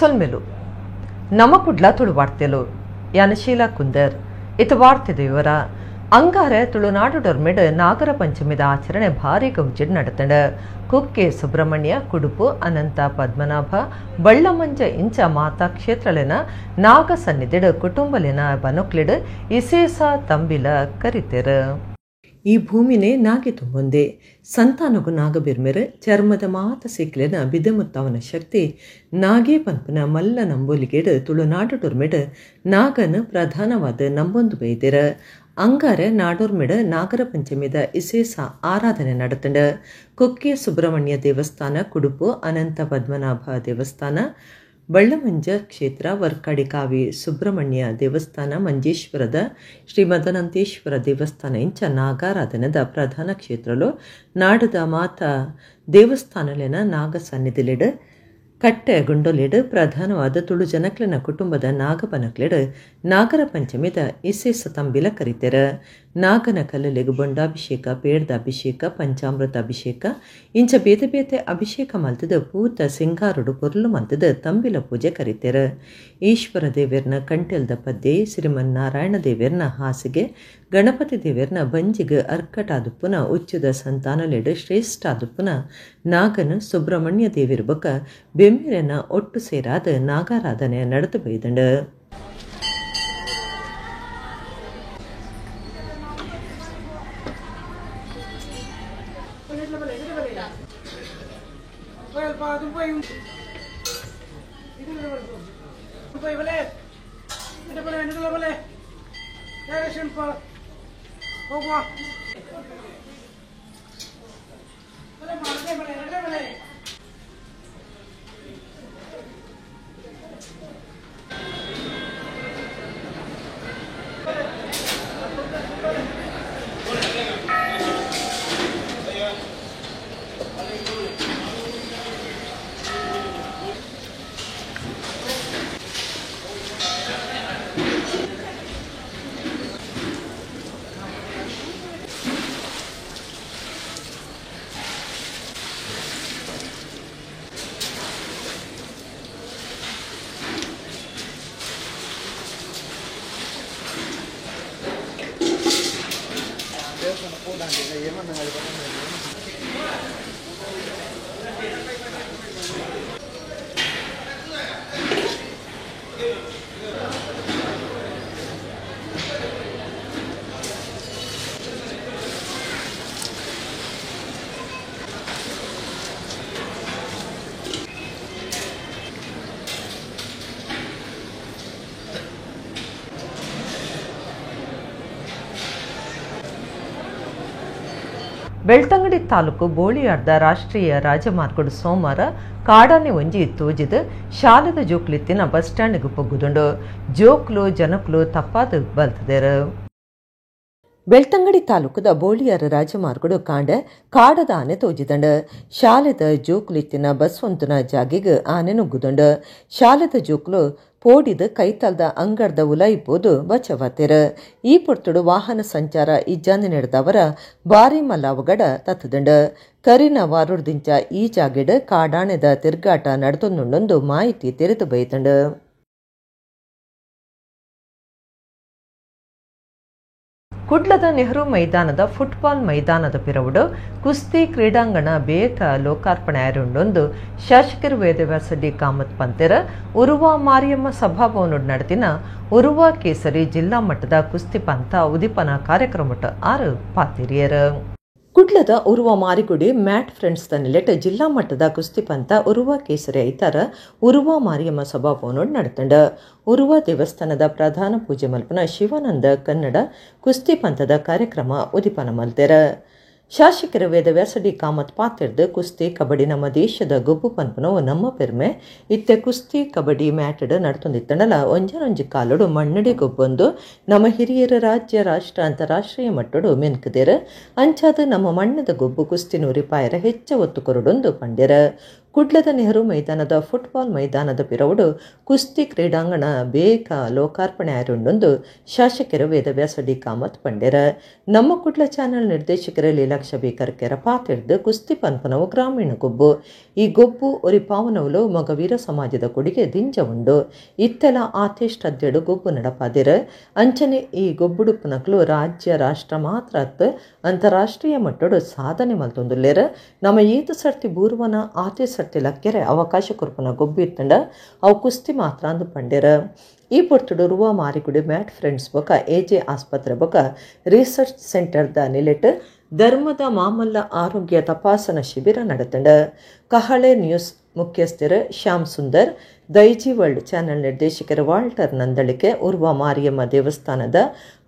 ಸೊಲ್ಮೆಲು ನಮ್ಮ ಕುಡ್ಲ ತುಳು ವಾರ್ತೆಲು ಯಾನಶೀಲಾ ಕುಂದರ್ ಇತ ವಾರ್ತೆದ ವಿವರ. ಅಂಗಾರೆ ತುಳುನಾಡು ಡೊರ್ಮೆಡ್ ನಾಗರ ಪಂಚಮಿದ ಆಚರಣೆ ಭಾರಿ ಗೌಜಿಡ್ ನಡತಂಡ. ಕುಕ್ಕೆ ಸುಬ್ರಹ್ಮಣ್ಯ, ಕುಡುಪು, ಅನಂತ ಪದ್ಮನಾಭ, ಬಳ್ಳಮಂಜ ಇಂಚ ಮಾತಾ ಕ್ಷೇತ್ರಲೆನ ನಾಗ ಸನ್ನಿಧಿಡ್ ಕುಟುಂಬಲೆನ ಬನೊಕ್ಲೆಡ್ ಇಸೇಸ ತಂಬಿಲ ಕರಿತೆರ್. ಈ ಭೂಮಿನೇ ನಾಗೆ ತುಂಬೊಂದೆ ಸಂತಾನಗು ನಾಗಬಿರ್ಮೆರ್ ಚರ್ಮದ ಮಾತ ಸಿಕ್ಲೆನ ಬಿದೆಮುತ್ತವನ ಶಕ್ತಿ ನಾಗೇ ಪನ್ಪುನ ಮಲ್ಲ ನಂಬೋಲಿಗೆಡ್ ತುಳುನಾಡು ಡೊರ್ಮೆಡ್ ನಾಗನ್ ಪ್ರಧಾನವಾದ ನಂಬೊಂದು ಬೈದೆರ್. ಅಂಗಾರೆ ನಾಡೋರ್ಮೆಡ್ ನಾಗರ ಪಂಚಮಿದ ಇಸೇಸ ಆರಾಧನೆ ನಡತಂಡ. ಕುಕ್ಕೆ ಸುಬ್ರಹ್ಮಣ್ಯ ದೇವಸ್ಥಾನ, ಕುಡುಪು, ಅನಂತ ಪದ್ಮನಾಭ ದೇವಸ್ಥಾನ, ಬಳ್ಳಮಂಜ ಕ್ಷೇತ್ರ, ವರ್ಕಾಡಿ ಕಾವಿ ಸುಬ್ರಹ್ಮಣ್ಯ ದೇವಸ್ಥಾನ, ಮಂಜೇಶ್ವರದ ಶ್ರೀ ಮದನಂತೇಶ್ವರ ದೇವಸ್ಥಾನ ಇಂಚ ನಾಗಾರಾಧನದ ಪ್ರಧಾನ ಕ್ಷೇತ್ರಲು ನಾಡದ ಮಾತಾ ದೇವಸ್ಥಾನಲೆನ ನಾಗ ಸನ್ನಿಧಿಲೆಡ್ ಕಟ್ಟೆ ಗುಂಡೊಲೆಡ್ ಪ್ರಧಾನವಾದ ತುಳು ಜನಕ್ಲೆನ ಕುಟುಂಬದ ನಾಗಬನಕ್ಲೆಡ್ ನಾಗರ ಪಂಚಮಿದ ಇಸೇಸ ತಂಬಿಲ ಕರಿತೆರ್. ನಾಗನ ಕಲ್ಲುಲೆಗ್ ಬೊಂಡಾಭಿಷೇಕ, ಪೇರ್ದ ಅಭಿಷೇಕ, ಪಂಚಾಮೃತ ಅಭಿಷೇಕ ಇಂಚ ಬೇತೆ ಬೇತೆ ಅಭಿಷೇಕ ಮಲ್ತದ ಪೂತ ಸಿಂಗಾರುಡು ಪೊರ್ಲು ಮಲ್ತದ ತಂಬಿಲ ಪೂಜೆ ಕರಿತೆರ್. ಈಶ್ವರ ದೇವೆರ್ನ ಕಂಟೆಲ್ದ ಪದ್ಯ, ಶ್ರೀಮನ್ನಾರಾಯಣ ದೇವೆರ್ನ ಹಾಸಿಗೆ, ಗಣಪತಿ ದೇವೆರ್ನ ಬಂಜಿಗ್ ಅರ್ಕಟಾದುಪ್ಪುನ ಉಚ್ಚುದ ಸಂತಾನಲೆಡ್ ಶ್ರೇಷ್ಠ ಆದುಪ್ಪುನ ನಾಗನ ಸುಬ್ರಹ್ಮಣ್ಯ ದೇವಿರ್ ಬೊಕ್ಕ ಬೆಮ್ಮೆರೆನ ಒಟ್ಟು ಸೇರಾದ ನಾಗಾರಾಧನೆ ನಡೆದು ಬೈದಂಡು. ಬೆಳ್ತಂಗಡಿ ತಾಲೂಕು ಬೋಳಿಯಾರ್ದ ರಾಷ್ಟ್ರೀಯ ರಾಜಮಾರ್ಗಡು ಸೋಮವಾರ ಕಾಡಾನೆ ಒಂಜಿ ತೋಜಿದ್ ಶಾಲೆದ ಜೋಕ್ಲಿತ್ತಿನ ಬಸ್ ಸ್ಟ್ಯಾಂಡ್ಗ್ ಪೊಗ್ಗುದುಂಡು. ಜೋಕ್ಲು ಜನಕ್ಲು ತಪ್ಪಾದ ಬಲ್ತದೇರು. ಬೆಳ್ತಂಗಡಿ ತಾಲೂಕುದ ಬೋಳಿಯಾರ ರಾಜಮಾರ್ಗಡು ಕಾಂಡೆ ಕಾಡದ ಆನೆ ತೋಜಿದಂಡು. ಶಾಲೆದ ಜೋಕ್ಲಿತ್ತಿನ ಬಸ್ ಒಂತುನ ಜಾಗೆಗ್ ಆನೆ ನುಗ್ಗುದುಂಡು. ಶಾಲೆದ ಜೋಕ್ಲು ಪೋಡಿದ ಕೈತಲ್ದ ಅಂಗಡ್ದ ಉಲಾಯಿ ಪೋದು ಬಚವಾತೆರ್. ಈ ಪೊರ್ತುಡು ವಾಹನ ಸಂಚಾರ ಇಜ್ಜಾಂದಿ ನಡೆದವರ ಭಾರಿ ಮಲ್ಲ ಅವಘಡ ತತ್ತದಂಡು. ಕರಿನ ವಾರುಡ್ದಿಂಚ ಈ ಜಾಗೆಡ್ ಕಾಡಾಣೆದ ತಿರ್ಗಾಟ ನಡೆತೊಂದುಂಡೊಂದು ಮಾಹಿತಿ ತೆರೆದು ಬೈತಂಡು. ಕುಡ್ಲದ ನೆಹರು ಮೈದಾನದ ಫುಟ್ಬಾಲ್ ಮೈದಾನದ ಪಿರವುಡು ಕುಸ್ತಿ ಕ್ರೀಡಾಂಗಣ ಬೇಕ ಲೋಕಾರ್ಪಣೆ ಆರುಂಡೊಂದು ಶಾಸಕರು ವೇದವ್ಯಾಸ ಡಿ ಕಾಮತ್ ಪಂತೆರ ಉರುವ ಮಾರಿಯಮ್ಮ ಸಭಾಭವನೋಡ್ ನಡೆದಿನ ಉರುವ ಕೇಸರಿ ಜಿಲ್ಲಾ ಮಟ್ಟದ ಕುಸ್ತಿ ಪಂಥ ಉದಿಪನ ಕಾರ್ಯಕ್ರಮಟ ಆರು ಪಾತಿರಿಯರು. ಕುಡ್ಲದ ಉರುವ ಮಾರಿಗುಡಿ ಮ್ಯಾಟ್ ಫ್ರೆಂಡ್ಸ್ ನೆಲೆಟ್ ಜಿಲ್ಲಾ ಮಟ್ಟದ ಕುಸ್ತಿ ಪಂಥ ಉರುವ ಕೇಸರಿ ಐತಾರ ಉರುವ ಮಾರಿಯಮ್ಮ ಸಭಾಭವನೋಡ್ ನಡೆತಂಡ. ಉರುವ ದೇವಸ್ಥಾನದ ಪ್ರಧಾನ ಪೂಜೆ ಮಲ್ಪನ ಶಿವಾನಂದ ಕನ್ನಡ ಕುಸ್ತಿ ಪಂಥದ ಕಾರ್ಯಕ್ರಮ ಉದಿಪನ ಮಲ್ತೆರ. ಶಾಸಕರ ವೇದವ್ಯಾಸ ಡಿ ಕಾಮತ್ ಪಾತಿರ್ದು ಕುಸ್ತಿ ಕಬಡ್ಡಿ ನಮ್ಮ ದೇಶದ ಗೊಬ್ಬು ಪನ್ಪುನವು ನಮ್ಮ ಪೆರ್ಮೆ. ಇತ್ತೆ ಕುಸ್ತಿ ಕಬಡ್ಡಿ ಮ್ಯಾಟಡ್ ನಡ್ತೊಂದಿತ್ತಂಡಲ ಒಂಜನೊಂಜಿ ಕಾಲೋಡು ಮಣ್ಣಡಿ ಗೊಬ್ಬೊಂದು ನಮ್ಮ ಹಿರಿಯರ ರಾಜ್ಯ ರಾಷ್ಟ್ರ ಅಂತಾರಾಷ್ಟ್ರೀಯ ಮಟ್ಟಡು ಮೆನ್ಕುದೆರ್. ಅಂಚಾದ ನಮ್ಮ ಮಣ್ಣದ ಗೊಬ್ಬು ಕುಸ್ತಿ ನೂರಿ ಪಾಯರ ಹೆಚ್ಚ ಒತ್ತು ಕೊರಡೊಂದು ಪಂಡೆರ. ಕುಡ್ಲದ ನೆಹರು ಮೈದಾನದ ಫುಟ್ಬಾಲ್ ಮೈದಾನದ ಪಿರವುಡು ಕುಸ್ತಿ ಕ್ರೀಡಾಂಗಣ ಬೇಗ ಲೋಕಾರ್ಪಣೆ ಆರುಂಡೊಂದು ಶಾಸಕರು ವೇದವ್ಯಾಸ ಡಿ ಕಾಮತ್ ಪಂಡೆರ. ನಮ್ಮ ಕುಡ್ಲ ಚಾನೆಲ್ ನಿರ್ದೇಶಕರ ಲೀಲಾಕ್ಷ ಬೇಕರ್ ಕೆರ ಪಾತಿರ್ದು ಕುಸ್ತಿ ಪನ್ಪನವು ಗ್ರಾಮೀಣ ಗೊಬ್ಬು. ಈ ಗೊಬ್ಬು ಒರಿ ಪಾವನವುಲು ಮಗವೀರ ಸಮಾಜದ ಕೊಡುಗೆ ದಿಂಜ ಉಂಡು. ಇತ್ತೆಲ ಆತೇಷ್ಟದ್ದೆಡು ಗೊಬ್ಬು ನಡಪಾದಿರ. ಅಂಚನೆ ಈ ಗೊಬ್ಬುಡುಪ್ಪುನಕ್ಲು ರಾಜ್ಯ ರಾಷ್ಟ್ರ ಮಾತ್ರ ಅತ್ ಅಂತಾರಾಷ್ಟ್ರೀಯ ಮಟ್ಟಡು ಸಾಧನೆ ಮಲ್ತೊಂದುಲ್ಲೆರ್. ನಮ್ಮ ಏತ ಸರ್ತಿ ಬೂರ್ವನ ಆತೆ ಸರ್ತಿ ಲಕ್ಕೆರೆ ಅವಕಾಶ ಕೊರ್ಪುನ ಗೊಬ್ಬು ಇತ್ತಂಡ ಅವು ಕುಸ್ತಿ ಮಾತ್ರ ಅಂದು ಪಂಡೆರ. ಈ ಪೊರ್ತುಡು ರುವ ಮಾರಿಗುಡಿ ಮ್ಯಾಟ್ ಫ್ರೆಂಡ್ಸ್ ಬೊಕ ಎಜೆ ಆಸ್ಪತ್ರೆ ಬೊಕ ರಿಸರ್ಚ್ ಸೆಂಟರ್ದ ನಿಲೆಟ್ ಧರ್ಮದ ಮಾಮಲ್ಲ ಆರೋಗ್ಯ ತಪಾಸಣಾ ಶಿಬಿರ ನಡೆತಂಡ. ಕಹಳೆ ನ್ಯೂಸ್ ಮುಖ್ಯಸ್ಥರು ಶ್ಯಾಮ್ ಸುಂದರ್, ದೈಜಿ ವರ್ಲ್ಡ್ ಚಾನೆಲ್ ನಿರ್ದೇಶಕರು ವಾಲ್ಟರ್ ನಂದಳಿಕೆ, ಉರ್ವ ಮಾರಿಯಮ್ಮ ದೇವಸ್ಥಾನದ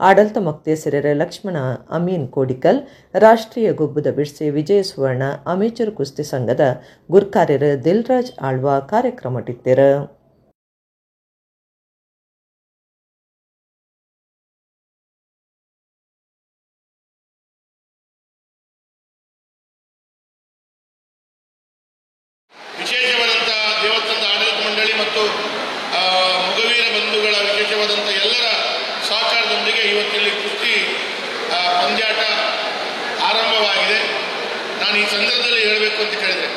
ಆಡಳಿತ ಮೊಕ್ತೇಸರರ ಲಕ್ಷ್ಮಣ ಅಮೀನ್ ಕೋಡಿಕಲ್, ರಾಷ್ಟ್ರೀಯ ಗೊಬ್ಬದ ಬಿಡ್ಸೆ ವಿಜಯ ಸುವರ್ಣ, ಅಮೇಚರ್ ಕುಸ್ತಿ ಸಂಘದ ಗುರ್ಕಾರ್ಯರು ದಿಲ್ರಾಜ್ ಆಳ್ವಾ ಕಾರ್ಯಕ್ರಮಟ್ಟಿದ್ದರು. ವಿಶೇಷವಾದಂತಹ ದೇವಸ್ಥಾನದ ಆಡಳಿತ ಮಂಡಳಿ ಮತ್ತು ಮೊಗವೀರ ಬಂಧುಗಳ ವಿಶೇಷವಾದಂಥ ಎಲ್ಲರ ಸಹಕಾರದೊಂದಿಗೆ ಇವತ್ತಿಲ್ಲಿ ಕುಸ್ತಿ ಪಂದ್ಯಾಟ ಆರಂಭವಾಗಿದೆ. ನಾನು ಈ ಸಂದರ್ಭದಲ್ಲಿ ಹೇಳಬೇಕು ಅಂತ ಕೇಳಿದರೆ,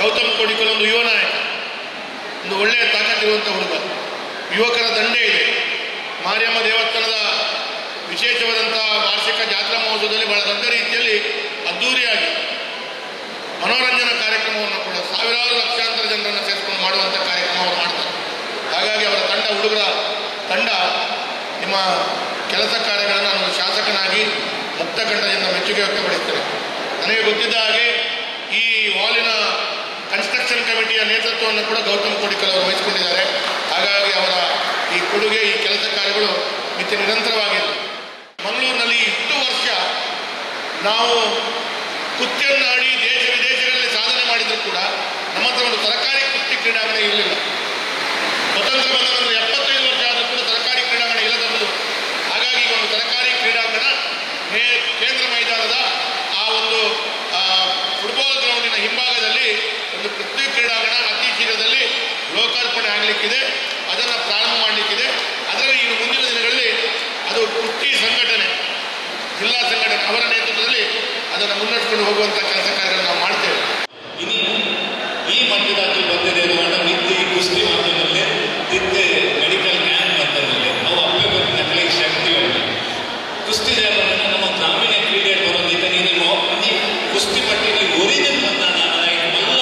ಗೌತಮ್ ಕೋಡಿಕಲ್ ಒಂದು ಯುವ ನಾಯಕ, ಒಂದು ಒಳ್ಳೆಯ ತಾಕತ್ತಿರುವಂಥ ಹುಡುಗ, ಯುವಕರ ದಂಡೆ ಇದೆ. ಮಾರಿಯಮ್ಮ ದೇವಸ್ಥಾನದ ವಿಶೇಷವಾದಂತಹ ವಾರ್ಷಿಕ ಜಾತ್ರಾ ಮಹೋತ್ಸವದಲ್ಲಿ ಬಹಳ ದೊಡ್ಡ ರೀತಿಯಲ್ಲಿ ಅದ್ಧೂರಿಯಾಗಿ ಮನೋರಂಜನಾ ಕಾರ್ಯಕ್ರಮವನ್ನು ಕೂಡ ಸಾವಿರಾರು ಲಕ್ಷಾಂತರ ಜನರನ್ನು ಸೇರಿಸಿಕೊಂಡು ಮಾಡುವಂಥ ಕಾರ್ಯಕ್ರಮ ಅವರು ಮಾಡ್ತಾರೆ. ಹಾಗಾಗಿ ಅವರ ತಂಡ, ಹುಡುಗರ ತಂಡ, ನಿಮ್ಮ ಕೆಲಸ ಕಾರ್ಯಗಳನ್ನು ನಾನು ಶಾಸಕನಾಗಿ ಮುಕ್ತ ಕಂಠದಿಂದ ಮೆಚ್ಚುಗೆ ವ್ಯಕ್ತಪಡಿಸ್ತೇನೆ. ನನಗೆ ಗೊತ್ತಿದ್ದ ಹಾಗೆ ಈ ಹಾಲಿನ ಕನ್ಸ್ಟ್ರಕ್ಷನ್ ಕಮಿಟಿಯ ನೇತೃತ್ವವನ್ನು ಕೂಡ ಗೌತಮ್ ಕೋಡಿಕಲ್ ಅವರು ವಹಿಸಿಕೊಂಡಿದ್ದಾರೆ. ಹಾಗಾಗಿ ಅವರ ಈ ಕೊಡುಗೆ, ಈ ಕೆಲಸ ಕಾರ್ಯಗಳು ನಿತ್ಯ ನಿರಂತರವಾಗಿಲ್ಲ. ಮಂಗಳೂರಿನಲ್ಲಿ ಇಷ್ಟು ವರ್ಷ ನಾವು ಕುಸ್ತಿಯನ್ನಾಡಿ ದೇಶ ವಿದೇಶಗಳಲ್ಲಿ ಸಾಧನೆ ಮಾಡಿದರೂ ಕೂಡ ನಮ್ಮ ಹತ್ರ ಒಂದು ಸರಕಾರಿ ಕುಸ್ತಿ ಕ್ರೀಡಾಂಗಣ ಇರಲಿಲ್ಲ. ಸ್ವತಂತ್ರ ಬಂದ ನಂತರ 75 ವರ್ಷ ಆದರೂ ಕೂಡ ಸರಕಾರಿ ಕ್ರೀಡಾಂಗಣ ಇಲ್ಲದದ್ದು. ಹಾಗಾಗಿ ಈಗ ಒಂದು ಸರಕಾರಿ ಕ್ರೀಡಾಂಗಣ ಕೇಂದ್ರ ಮೈದಾನದ ಆ ಒಂದು ಫುಟ್ಬಾಲ್ ಗ್ರೌಂಡಿನ ಹಿಂಭಾಗದಲ್ಲಿ ಒಂದು ಕುಸ್ತಿ ಕ್ರೀಡಾಂಗಣ ಅತಿ ಶೀಘ್ರದಲ್ಲಿ ಲೋಕಾರ್ಪಣೆ ಆಗಲಿಕ್ಕಿದೆ, ಅದನ್ನು ಪ್ರಾರಂಭ ಮಾಡಲಿಕ್ಕಿದೆ. ಅದರಲ್ಲಿ ಇನ್ನು ಮುಂದಿನ ದಿನಗಳಲ್ಲಿ ಅದು ಕುಸ್ತಿ ಸಂಘಟನೆ, ಜಿಲ್ಲಾ ಸಂಘಟನೆ ಅವರ ನೇತೃತ್ವದಲ್ಲಿ ಅದನ್ನು ಮುನ್ನಡೆಸಿಕೊಂಡು ಹೋಗುವಂಥ ಕೆಲಸ ಕಾರ್ಯಗಳನ್ನು ನಾವು ಮಾಡ್ತೇವೆ. ಇನಿ ಈ ಮಟ್ಟದಲ್ಲಿ ಬಂದಿದೆ ಮಿತ್ತಿ ಕುಸ್ತಿ ಮಾಧ್ಯಮದಲ್ಲಿ ತಿತ್ತೆ ಮೆಡಿಕಲ್ ಕ್ಯಾಂಪ್ ಮಾಧ್ಯಮದಲ್ಲಿ ಅವು ಅಪ್ಪೆ ಬಂದ ಶಕ್ತಿ ಉಂಟು. ಕುಸ್ತಿ ನಮ್ಮ ಗ್ರಾಮೀಣ ಕ್ರೀಡೆ ಬರೋದಕ್ಕೆ ನೀನು ಕುಸ್ತಿ ಪಟ್ಟಿಗೆ ಒರಿಜಿನ್ ಬಂದಾನ ಮಲ್ಲ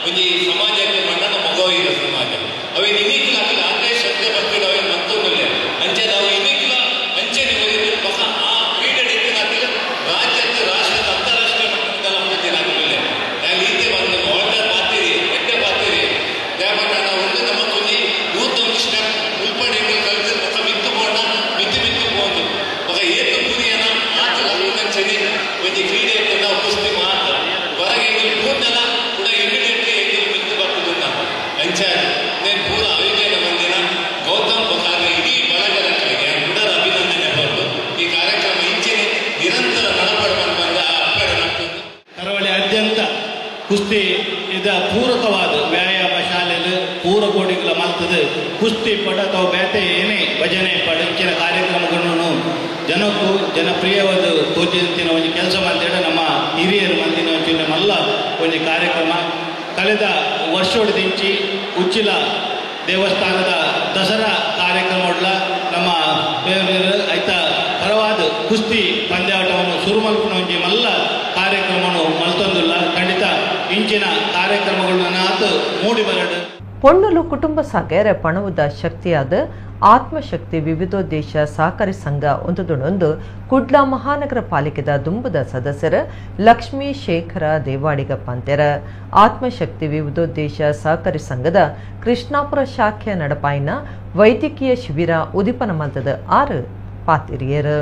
ಒಂಜಿ ಸಮಾಜಕ್ಕೆ ಮಣ್ಣನ ಮಗೋ ಸಮಾಜ ಅವೆ ಇನಿಕ್ಲ ಅದೇ ಶಕ್ತಿ ಬರ್ತಿದ್ದ ಅವೆ ಮತ್ತೊಂದಿಲ್ಲ ಅಂಚೆ ನಾವು ಇನಿಕ್ಲ ಅಂಚೆ ಪಕ್ಕ ಆ ಕ್ರೀಡೆ ರಾಜ್ಯಕ್ಕೆ ರಾಷ್ಟ್ರದ ಅಂತಾರಾಷ್ಟ್ರೀಯ ಮಟ್ಟದಲ್ಲಿ ಹೋಗ್ತೀನಿ ನಾನು ಈತೆ ಬಂದು ಆರ್ಡರ್ ಪಾತೀರಿ ಎಡ್ಡೆ ಪಾತೀರಿ ದಯಮಾಡಿ ನಾವು ಒಂದು ನಮ್ಮ ಒಂಜಿ ನೂತೊಂದು ಸ್ಟೆಪ್ ಉಲ್ಪಣೆ ಕಲ್ತು ಪಕ್ಕ ಮಿತ್ತು ಪೋಂಡ ಮಿತ್ತು ಮಿತ್ತು ಪೋಂದು ಪಕ್ಕ ಏತು ಗುರಿಯನ ಆತ ಲಕ್ಕಂಚನೆ ಒಂಜಿ ಕ್ರೀಡೆ ನಾವು ಕುಸ್ತಿ ಮಾತ್ರ ಹೊರಗೆ ಪೂರ್ಣನ ಕೂಡ ಇಮಿಡಿಯೇಟ್ಲಿ ಎಂಗಿಲ್ ಮಿತ್ತು ಬರ್ತದ ಅಂಚೆ నేను ಪೂರ ಆಯೋಜನೆ ಮಂದಿನ ಗೌತಮ್ ಬೊಕಾಗ ಇಡೀ ಬಳಗದ ಕಡೆಗೆ ಪುನರ್ ಅಭಿನಂದನೆ ಪಟ್ಟು ಈ ಕಾರ್ಯಕ್ರಮ ಇಂಚಿನ ನಿರಂತರ ನಡಪಡ ಬಂದ ಅಪ್ಪಡೆ ಕರಾವಳಿಯಾದ್ಯಂತ ಕುಸ್ತಿ ಇದ ಪೂರಕವಾದ ವ್ಯಾಯಾಮ ಶಾಲೆಯಲ್ಲಿ ಪೂರ ಕೋಡಿಗಳ ಮಲ್ತದೆ ಕುಸ್ತಿ ಪಡ ಅಥವಾ ಬೇತೆ ಏನೇ ಭಜನೆ ಪಡ ಇಂಚಿನ ಕಾರ್ಯಕ್ರಮಗಳನ್ನು ಜನಕ್ಕೂ ಜನಪ್ರಿಯವಾದ ತೋಚಿನ ಒಂದು ಕೆಲಸ ಮಂದಿರ ನಮ್ಮ ಹಿರಿಯರು ಮಂದಿನ ಒಂಚಿನ ಮಲ್ಲ ಒಂದು ಕಾರ್ಯಕ್ರಮ ಕಳೆದ ವರ್ಷೋಡ್ದಿಂಚಿ ಉಚ್ಚಿಲ ದೇವಸ್ಥಾನದ ದಸರಾ ಕಾರ್ಯಕ್ರಮ ನಮ್ಮ ಐತ ಪರವಾದ ಕುಸ್ತಿ ಪಂದ್ಯಾಟವನ್ನು ಶುರು ಮಲ್ಪುನ ಒಂಜಿ ಮಲ್ಲ ಕಾರ್ಯಕ್ರಮವನ್ನು ಮಲ್ತೊಂದಿಲ್ಲ. ಖಂಡಿತ ಇಂಚಿನ ಕಾರ್ಯಕ್ರಮಗಳನ್ನ ಮೂಡಿ ಬರಡು. ಪೊಣ್ಣಲು ಕುಟುಂಬ ಸಾಗೆರೆ ಪಣವುದ ಶಕ್ತಿಯಾದ ಆತ್ಮಶಕ್ತಿ ವಿವಿಧೋದ್ದೇಶ ಸಹಕಾರಿ ಸಂಘ ಒಂದುದೊಂದು ಕುಡ್ಲ ಮಹಾನಗರ ಪಾಲಿಕೆದ ದುಂಬುದ ಸದಸ್ಯರ ಲಕ್ಷ್ಮೀ ಶೇಖರ ದೇವಾಡಿಗ ಪಂತೆರ ಆತ್ಮಶಕ್ತಿ ವಿವಿಧೋದ್ದೇಶ ಸಹಕಾರಿ ಸಂಘದ ಕೃಷ್ಣಾಪುರ ಶಾಖೆಯ ನಡಪಾಯಿನ ವೈದ್ಯಕೀಯ ಶಿಬಿರ ಉದಿಪನ ಮಲ್ತದ 6 ಪಾತಿರಿಯರು.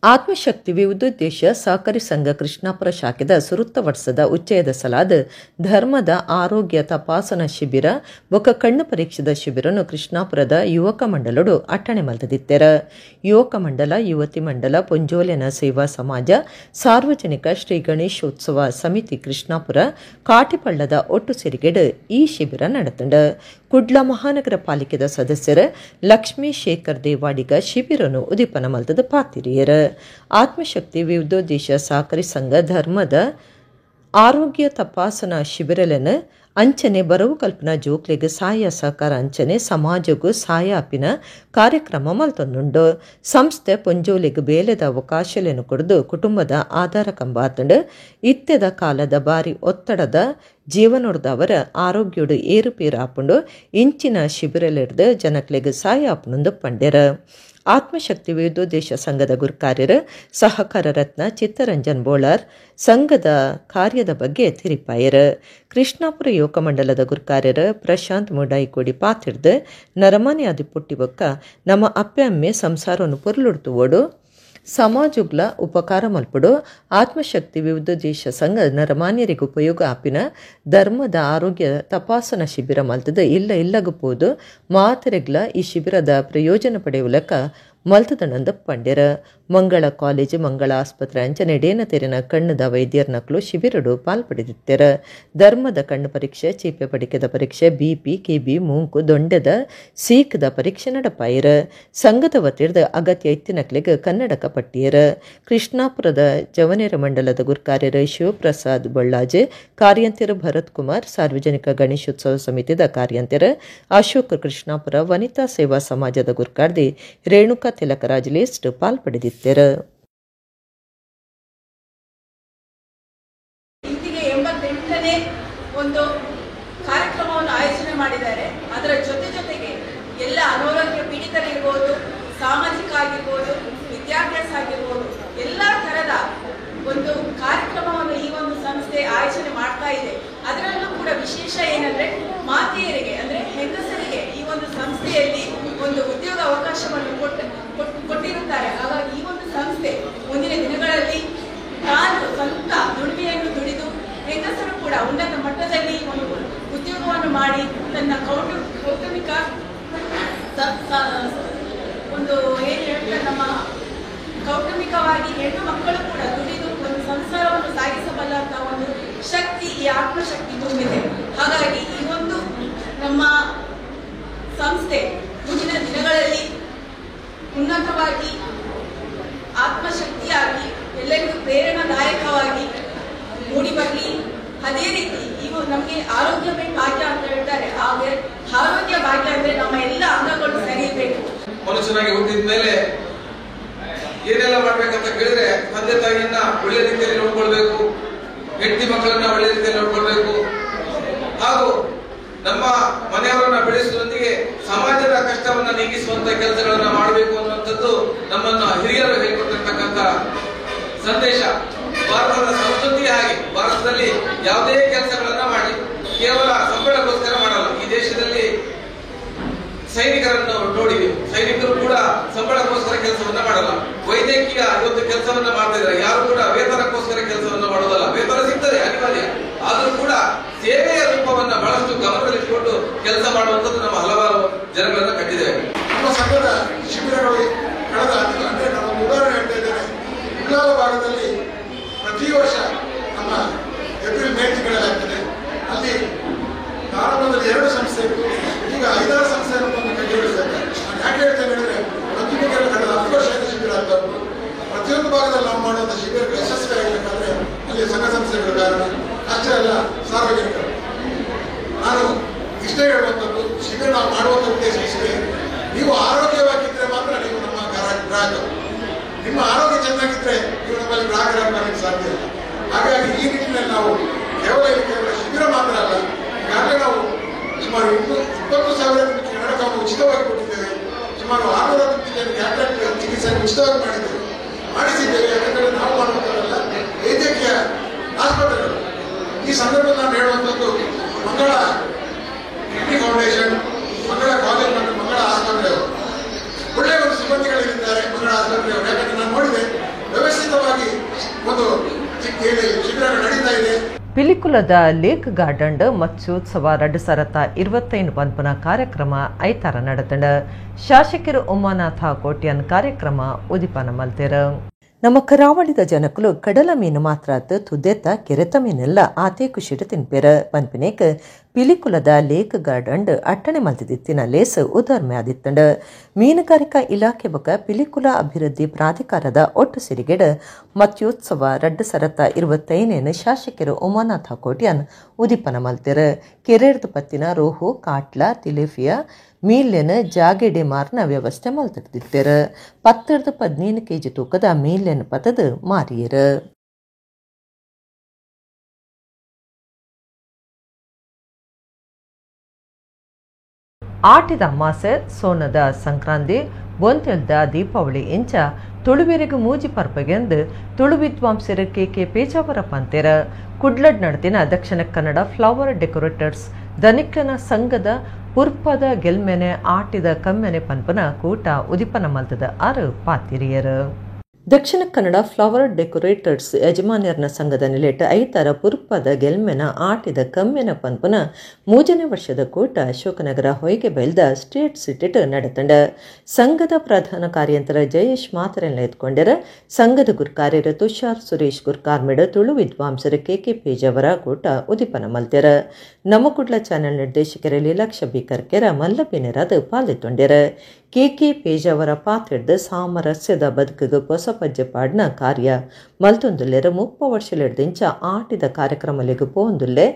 ಆತ್ಮಶಕ್ತಿ ವಿವಿಧೋದ್ದೇಶ ಸಹಕಾರಿ ಸಂಘ ಕೃಷ್ಣಾಪುರ ಶಾಖೆದ ಸುರುತ್ತ ವರ್ಷದ ಉಚ್ಚಯದ ಸಲಾದ ಧರ್ಮದ ಆರೋಗ್ಯ ತಪಾಸಣಾ ಶಿಬಿರ ಬೊಕ್ಕ ಕಣ್ಣು ಪರೀಕ್ಷೆದ ಶಿಬಿರನ್ನು ಕೃಷ್ಣಾಪುರದ ಯುವಕ ಮಂಡಲಡು ಅಟ್ಟಣೆ ಮಲ್ತದಿತ್ತೆರ. ಯುವಕ ಮಂಡಲ, ಯುವತಿ ಮಂಡಲ, ಪೊಂಜೋಲೆನ ಸೇವಾ ಸಮಾಜ, ಸಾರ್ವಜನಿಕ ಶ್ರೀ ಗಣೇಶೋತ್ಸವ ಸಮಿತಿ ಕೃಷ್ಣಾಪುರ ಕಾಟಿಪಳ್ಳದ ಒಟ್ಟು ಸೇರಿಗೆಡು ಈ ಶಿಬಿರ ನಡೆತಂಡ. ಕುಡ್ಲ ಮಹಾನಗರ ಪಾಲಿಕೆದ ಸದಸ್ಯರ ಲಕ್ಷ್ಮೀ ಶೇಖರ್ ದೇವಾಡಿಗ ಶಿಬಿರನ್ನು ಉದೀಪನ ಮಲ್ತದ ಪಾತಿರಿಯರು. ಆತ್ಮಶಕ್ತಿ ವಿವಿಧೋದ್ದೇಶ ಸಹಕಾರಿ ಸಂಘ ಧರ್ಮದ ಆರೋಗ್ಯ ತಪಾಸಣಾ ಶಿಬಿರಲನ್ನು ಅಂಚನೆ ಬರವು ಕಲ್ಪನಾ ಜೋಕ್ಲೆಗ್ ಸಾಯ ಸಹಕಾರ ಅಂಚನೆ ಸಮಾಜಕ್ಕೂ ಸಾಯ ಅಪಿನ ಕಾರ್ಯಕ್ರಮ ಮಲ್ತೊಂದುಂಡು. ಸಂಸ್ಥೆ ಪೊಂಜೋಲಿಗ್ ಬೇಲೆದ ಅವಕಾಶಲೆನು ಕೊಡ್ದು ಕುಟುಂಬದ ಆಧಾರ ಕಂಬಾತಂಡು. ಇತ್ತೆದ ಕಾಲದ ಬಾರಿ ಒತ್ತಡದ ಜೀವನೊಡ್ದವರ ಆರೋಗ್ಯಡು ಏರುಪೇರು ಆಪುಂಡು. ಇಂಚಿನ ಶಿಬಿರಲಿಡ್ದು ಜನಕ್ಲೆಗ್ ಸಾಯ ಆಪುನೊಂದು ಪಂಡೆರ. ಆತ್ಮಶಕ್ತಿ ವಿವಿಧೋದ್ದೇಶ ಸಂಘದ ಗುರುಕಾರ್ಯರು ಸಹಕಾರ ರತ್ನ ಚಿತ್ತರಂಜನ್ ಬೋಳಾರ್ ಸಂಘದ ಕಾರ್ಯದ ಬಗ್ಗೆ ತಿರಿಪಾಯರು. ಕೃಷ್ಣಾಪುರ ಯುವಕ ಮಂಡಲದ ಗುರುಕಾರ್ಯರು ಪ್ರಶಾಂತ್ ಮುಡಾಯಿಕೋಡಿ ಪಾತಿರ್ದು ನರಮಾನಿ ಆದಿ ಪುಟ್ಟಿ ಬೊಕ್ಕ ನಮ್ಮ ಅಪ್ಪೆ ಅಮ್ಮೆ ಸಂಸಾರವನ್ನು ಪೊರ್ಲುಡ್ತುವೋಡು ಸಮಾಜುಗ್ಲ ಉಪಕಾರ ಮಲ್ಪಡು. ಆತ್ಮಶಕ್ತಿ ವಿವಿಧೋದ್ದೇಶ ಸಂಘ ನರಮಾನ್ಯರಿಗೆ ಉಪಯೋಗ ಆಪಿನ ಧರ್ಮದ ಆರೋಗ್ಯ ತಪಾಸಣಾ ಶಿಬಿರ ಮಲ್ತದ ಇಲ್ಲ ಇಲ್ಲಗೂ ಪೋದು ಮಾತೆರೆಗ್ಲ ಈ ಶಿಬಿರದ ಪ್ರಯೋಜನ ಪಡೆಯುವಲಕ ಮಲ್ತದನಂದ ಪಂಡ್ಯರ. ಮಂಗಳ ಕಾಲೇಜು, ಮಂಗಳ ಆಸ್ಪತ್ರೆ ಅಂಚನೆ ಡೇನ ತೆರಿನ ಕಣ್ಣುದ ವೈದ್ಯರ ನಕಲು ಶಿಬಿರಡು ಪಾಲ್ಪಡೆದಿತ್ತೆರ. ಧರ್ಮದ ಕಣ್ಣು ಪರೀಕ್ಷೆ, ಚೀಪೆ ಪಡಿಕೆದ ಪರೀಕ್ಷೆ, ಬಿಪಿ, ಕೆಬಿ, ಮೂಂಕು, ದೊಂಡೆದ ಸೀಕದ ಪರೀಕ್ಷೆ ನಡಪಾಯಿರ. ಸಂಘದ ವತಿರ್ದ ಅಗತ್ಯ ಇತ್ತಿನಕ್ಲೆಗ್ ಕನ್ನಡಕ ಪಟ್ಟಿಯರ. ಕೃಷ್ಣಾಪುರದ ಜವನೇರ ಮಂಡಲದ ಗುರುಕಾರ್ಯರ ಶಿವಪ್ರಸಾದ್ ಬಳ್ಳಾಜೆ, ಕಾರ್ಯಂತೆರ ಭರತ್ ಕುಮಾರ್, ಸಾರ್ವಜನಿಕ ಗಣೇಶೋತ್ಸವ ಸಮಿತಿದ ಕಾರ್ಯಂತೆರ ಅಶೋಕ್ ಕೃಷ್ಣಾಪುರ, ವನಿತಾ ಸೇವಾ ಸಮಾಜದ ಗುರುಕಾರ್ದಿ ರೇಣುಕಾ ತಿಲಕರಾಜ್ ಲಿಸ್ಟ್ ಪಾಲ್ಪಡೆದಿತ್ತೆರು. ಇಂದಿಗೆ 88ನೇ ಒಂದು ಕಾರ್ಯಕ್ರಮವನ್ನು ಆಯೋಜನೆ ಮಾಡಿದ್ದಾರೆ. ಅದರ ಜೊತೆ ಜೊತೆಗೆ ಎಲ್ಲ ಅನಾರೋಗ್ಯ ಪೀಡಿತರಿರ್ಬೋದು, ಸಾಮಾಜಿಕ ಆಗಿರ್ಬೋದು, ವಿದ್ಯಾಭ್ಯಾಸ ಆಗಿರ್ಬೋದು, ಎಲ್ಲ ಥರದ ಒಂದು ಕಾರ್ಯಕ್ರಮವನ್ನು ಈ ಒಂದು ಸಂಸ್ಥೆ ಆಯೋಜನೆ ಮಾಡ್ತಾ ಇದೆ. ಅದರಲ್ಲೂ ಕೂಡ ವಿಶೇಷ ಏನಂದ್ರೆ ಮಾತೆಯರಿಗೆ, ಅಂದ್ರೆ ಹೆಂಗಸರಿಗೆ ಈ ಒಂದು ಸಂಸ್ಥೆಯಲ್ಲಿ ಒಂದು ಉದ್ಯೋಗ ಅವಕಾಶವನ್ನು ಕೊಟ್ಟಿರುತ್ತಾರೆ. ಹಾಗಾಗಿ ಈ ಒಂದು ಸಂಸ್ಥೆ ಮುಂದಿನ ದಿನಗಳಲ್ಲಿ ತಾನು ಸ್ವಂತ ದುಡಿಮೆಯನ್ನು ದುಡಿದು ಹೆಂಗಸರು ಕೂಡ ಉನ್ನತ ಮಟ್ಟದಲ್ಲಿ ಒಂದು ಉದ್ಯೋಗವನ್ನು ಮಾಡಿ ತನ್ನ ಕೌಟುಂಬಿಕ ಒಂದು ಏನು ಹೇಳ್ತಾರೆ, ನಮ್ಮ ಕೌಟುಂಬಿಕವಾಗಿ ಹೆಣ್ಣು ಮಕ್ಕಳು ಕೂಡ ದುಡಿದು ಒಂದು ಸಂಸಾರವನ್ನು ಸಾಗಿಸಬಲ್ಲಂತಹ ಒಂದು ಶಕ್ತಿ ಈ ಆತ್ಮಶಕ್ತಿ ತುಂಬಿದೆ. ಹಾಗಾಗಿ ಈ ಒಂದು ನಮ್ಮ ಸಂಸ್ಥೆ ಮುಂದಿನ ದಿನಗಳಲ್ಲಿ ಉನ್ನತವಾಗಿ ಆತ್ಮಶಕ್ತಿಯಾಗಿ ಎಲ್ಲರಿಗೂ ಪ್ರೇರಣಾದಾಯಕವಾಗಿ ಮೂಡಿಬರಲಿ. ಅದೇ ರೀತಿ ಇವು ನಮಗೆ ಆರೋಗ್ಯವೇ ಭಾಗ್ಯ ಅಂತ ಹೇಳ್ತಾರೆ. ಹಾಗೆ ಆರೋಗ್ಯ ಭಾಗ್ಯ ಅಂದ್ರೆ ನಮ್ಮ ಎಲ್ಲ ಅಂಗಗಳು ಸರಿ ಇರಬೇಕು. ಮನುಷ್ಯನಾಗಿ ಹುಟ್ಟಿದ ಮೇಲೆ ಏನೆಲ್ಲ ಮಾಡ್ಬೇಕಂತ ಕೇಳಿದ್ರೆ ತಂದೆ ತಾಯಿಯನ್ನ ಒಳ್ಳೆ ರೀತಿಯಲ್ಲಿ ನೋಡ್ಕೊಳ್ಬೇಕು, ಹೆಂಡತಿ ಮಕ್ಕಳನ್ನ ಒಳ್ಳೆ ರೀತಿಯಲ್ಲಿ ನೋಡ್ಕೊಳ್ಬೇಕು, ಹಾಗೂ ನಮ್ಮ ಮನೆಯವರನ್ನ ಬೆಳೆಸುವುದರೊಂದಿಗೆ ಸಮಾಜದ ಕಷ್ಟವನ್ನ ನೀಗಿಸುವಂತ ಕೆಲಸಗಳನ್ನ ಮಾಡಬೇಕು ಅನ್ನುವಂಥದ್ದು ನಮ್ಮನ್ನ ಹಿರಿಯರು ಹೇಳಿಕೊಟ್ಟಿರ್ತಕ್ಕಂಥ ಸಂದೇಶ. ಭಾರತದ ಸಂಸ್ಕೃತಿ ಹಾಗೆ, ಭಾರತದಲ್ಲಿ ಯಾವುದೇ ಕೆಲಸಗಳನ್ನ ಮಾಡಿ ಕೇವಲ ಸಂಬಳಕ್ಕೋಸ್ಕರ ಮಾಡಲ್ಲ. ಈ ದೇಶದಲ್ಲಿ ಸೈನಿಕರನ್ನು ನೋಡಿ, ಸೈನಿಕರು ಕೂಡ ಸಂಬಳಕ್ಕೋಸ್ಕರ ಕೆಲಸವನ್ನ ಮಾಡಲ್ಲ. ವೈದ್ಯಕೀಯ ಇವತ್ತು ಕೆಲಸವನ್ನ ಮಾಡ್ತಾ ಇದ್ದಾರೆ, ಯಾರು ಕೂಡ ವೇತನಕ್ಕೋಸ್ಕರ ಕೆಲಸವನ್ನ ಮಾಡೋದಲ್ಲ. ವೇತನ ಸಿಗ್ತದೆ ಅನಿವಾರ್ಯ, ಆದ್ರೂ ಕೂಡ ಸೇವೆಯ ರೂಪವನ್ನ ಬಹಳಷ್ಟು ಗಮನದಲ್ಲಿಟ್ಟುಕೊಂಡು ಕೆಲಸ ಮಾಡುವಂತದ್ದು ನಮ್ಮ ಹಲವಾರು ಜನಗಳನ್ನ ಕಟ್ಟಿದ್ದೇವೆ. ನಮ್ಮ ಸಂಘದ ಶಿಬಿರಗಳು ಕಳೆದ ಅಂದ್ರೆ ನಾನು ಒಂದು ಉದಾಹರಣೆ ಹೇಳ್ತಾ ಇದ್ದೇನೆ. ಉಳ್ಳಾಲ ಭಾಗದಲ್ಲಿ ಪ್ರತಿ ವರ್ಷ ನಮ್ಮ ಏಪ್ರಿಲ್ ಮೇ ತಿಂಗಳಲ್ಲಿ ಆಗ್ತದೆ. ಅಲ್ಲಿ ಪ್ರಾರಂಭದಲ್ಲಿ 2 ಸಂಸ್ಥೆ ಇತ್ತು, ಈಗ 5-6 ಸಂಸ್ಥೆಗಳನ್ನು ಕೈಜೋಡಿಸಿದ್ದಾರೆ. ನಾನು ಯಾಕೆ ಹೇಳ್ತೇನೆ ಹೇಳಿದ್ರೆ, ಪ್ರತಿಯೊಂದು ಕಳೆದ 10 ವರ್ಷದಿಂದ ಶಿಬಿರ ಆಗ್ತಾ ಉಂಟು. ಪ್ರತಿಯೊಂದು ಭಾಗದಲ್ಲಿ ನಾವು ಮಾಡುವಂಥ ಶಿಬಿರಗಳು ಯಶಸ್ವಿ ಆಗಬೇಕಾದ್ರೆ ಅಲ್ಲಿ ಸಂಘ ಸಂಸ್ಥೆಗಳು ಕಾರಣ. ಅಷ್ಟೇ ಅಲ್ಲ, ಸಾರ್ವಜನಿಕರು. ನಾನು ಇಷ್ಟೇ ಹೇಳುವಂಥದ್ದು, ಶಿಬಿರ ನಾವು ಮಾಡುವಂಥ ಉದ್ದೇಶ ಇಷ್ಟೇ, ನೀವು ಆರೋಗ್ಯವಾಗಿದ್ದರೆ ಮಾತ್ರ ನೀವು ನಮ್ಮ ಗ್ರಾಹಕರು. ನಿಮ್ಮ ಆರೋಗ್ಯ ಚೆನ್ನಾಗಿದ್ದರೆ ನೀವು ನಮ್ಮಲ್ಲಿ ಗ್ರಾಹಕರಾಗಿ ಬರಲಿಕ್ಕೆ ಸಾಧ್ಯ ಇಲ್ಲ. ಹಾಗಾಗಿ ಈ ನಿಟ್ಟಿನಲ್ಲಿ ನಾವು ಕೇವಲ ಶಿಬಿರ ಮಾತ್ರ ಅಲ್ಲ, ಈಗಾಗಲೇ ನಾವು ಸುಮಾರು 20,000 ಕನ್ನಡಕವನ್ನು ಉಚಿತವಾಗಿ ಕೊಟ್ಟಿದ್ದೇವೆ. ಸುಮಾರು 650 ಜನ ಕ್ಯಾಟ್ರಾಕ್ಟ್ ಚಿಕಿತ್ಸೆ ಉಚಿತವಾಗಿ ಮಾಡಿಸಿದ್ದೇವೆ. ಯಾಕಂದರೆ ನಾವು ಮಾಡುವಂಥದ್ದಲ್ಲ, ವೈದ್ಯಕೀಯ ಆಸ್ಪತ್ರೆಗಳು. ಈ ಸಂದರ್ಭದಲ್ಲಿ ನಾನು ಹೇಳುವಂಥದ್ದು, ಮಂಗಳ ಕಿಡ್ನಿ ಫೌಂಡೇಶನ್, ಮಂಗಳ ಕಾಲೇಜ್ ಮತ್ತು ಮಂಗಳ ಆಸ್ಪತ್ರೆಯವರು ಒಳ್ಳೆಯ ಒಂದು ಸಿಬ್ಬಂದಿಗಳಿದ್ದಾರೆ. ಮಂಗಳ ಆಸ್ಪತ್ರೆಯವರು, ಯಾಕಂದರೆ ನಾನು ನೋಡಿದೆ, ಪಿಲಿಕುಲದ ಲೇಕ್ ಗಾರ್ಡನ್ ಮತ್ಸ್ಯೋತ್ಸವ 2025 ಪನ್ಪುನ ಕಾರ್ಯಕ್ರಮ ಐತಾರ ನಡೆತಂಡ. ಶಾಸಕರು ಉಮಾನಾಥ ಕೋಟ್ಯಾನ್ ಕಾರ್ಯಕ್ರಮ ಉದಿಪನ ಮಲ್ತೆರು. ನಮ್ಮ ಕರಾವಳಿದ ಜನಕುಲು ಕಡಲ ಮೀನು ಮಾತ್ರ ತುದೆತ ಕೆರೆತ ಮೀನೆಲ್ಲ ಆತೇ ಖುಷಿಡು ತಿನ್ಪೆರ ಪನ್ಪಿನೇಕ್ ಪಿಲಿಕುಲದ ಲೇಕ್ ಗಾರ್ಡನ್ ಅಟ್ಟಣೆ ಮಲ್ತಿದಿತ್ತಿನ ಲೇಸ್ ಉದಾರ್ಮೆ ಆದಿತ್ತಂಡ. ಮೀನುಗಾರಿಕಾ ಇಲಾಖೆ ಬೊಕ ಪಿಲಿಕುಲ ಅಭಿವೃದ್ಧಿ ಪ್ರಾಧಿಕಾರದ ಒಟ್ಟು ಸಿರಿಗೆಡ್ ಮತ್ಸ್ಯೋತ್ಸವ 2025 ಶಾಸಕರು ಉಮಾನಾಥ ಕೋಟ್ಯಾನ್ ಉದಿಪನ ಮಲ್ತೆರ್. ಕೆರೆರ್ದು ಪತ್ತಿನ ರೋಹು, ಕಾಟ್ಲ, ತಿಲೇಫಿಯಾ ಮೀನ್ಲೆನ್ ಜಾಗೆಡೆ ಮಾರ್ನ ವ್ಯವಸ್ಥೆ ಮಲ್ತಿರ್ದಿತ್ತೆರ್. 10-15 ಕೆಜಿ ತೂಕದ ಮೀನ್ಲೆನ್ ಪತದ ಮಾರಿಯರ್. ಆಟಿದ ಅಮಾಸೆ, ಸೋನದ ಸಂಕ್ರಾಂತಿ, ಬೊಂತೆಲ್ದ ದೀಪಾವಳಿ ಇಂಚ ತುಳುವೆರೆಗ್ ಮೂಜಿ ಪರ್ಬಗೆಂದು ತುಳು ವಿದ್ವಾಂಸರು ಕೆ ಕೆ ಪೇಜಾವರ ಪಂತೆರ. ಕುಡ್ಲಡ್ ನಡೆದಿನ ದಕ್ಷಿಣ ಕನ್ನಡ ಫ್ಲವರ್ ಡೆಕೋರೇಟರ್ಸ್ ದನಿಕ್ಲನ ಸಂಘದ ಪುರ್ಪದ ಗೆಲ್ಮೆನೆ ಆಟಿದ ಕಮ್ಮೆನೆ ಪನ್ಪನ ಕೂಟ ಉದಿಪನ ಮಲ್ತದ ಆರು ಪಾತಿರಿಯರು. ದಕ್ಷಿಣ ಕನ್ನಡ ಫ್ಲವರ್ ಡೆಕೋರೇಟರ್ಸ್ ಯಜಮಾನ್ಯರ್ನ ಸಂಘದ ನಿಲೆಟ ಐತಾರ ಪುರ್ಪದ ಗೆಲ್ಮೆನ ಆಟಿದ ಕಮ್ಮೆನ ಪನ್ಪನ 3ನೇ ವರ್ಷದ ಕೂಟ ಅಶೋಕನಗರ ಹೊಯ್ಗೆಬೈಲ್ದ ಸ್ಟೇಟ್ ಸಿಟಿಟ್ ನಡೆತಂಡ. ಸಂಘದ ಪ್ರಧಾನ ಕಾರ್ಯಂತರ ಜಯೇಶ್ ಮಾತರೆಲ್ಲ ಎತ್ಕೊಂಡರ. ಸಂಘದ ಗುರ್ಕಾರ್ಯರ ತುಷಾರ್ ಸುರೇಶ್ ಗುರ್ಕಾರ್ಮಿಡ ತುಳು ವಿದ್ವಾಂಸರ ಕೆ ಕೆ ಪೇಜಾವರ ಕೂಟ ಉದಿಪನ ಮಲ್ತೆರ. ನಮ್ಮ ಕುಡ್ಲ ಚಾನೆಲ್ ನಿರ್ದೇಶಕರ ಲೀಲಾಕ್ಷ ಬಿ ಕರ್ಕೆರ ಮಲ್ಲಪಿನರಾದ ಪಾಲ್ಗೊಂಡೆರ. ಕೆ ಕೆ ಪೇಜಾವರ ಪಾತ್ರೆಡ್ದು ಸಾಮರಸ್ಯದ ಬದುಕಿಗೆ ಹೊಸ ಪಜ್ಜೆ ಪಾಡ್ನ ಕಾರ್ಯ ಮಲ್ತೊಂದುಲ್ಲೆರ. 30 ವರ್ಷಲೆಡ್ದಿಂಚ ಆಟಿದ ಕಾರ್ಯಕ್ರಮಲೆಗ್ ಪೋಂದುಲ್ಲೆ.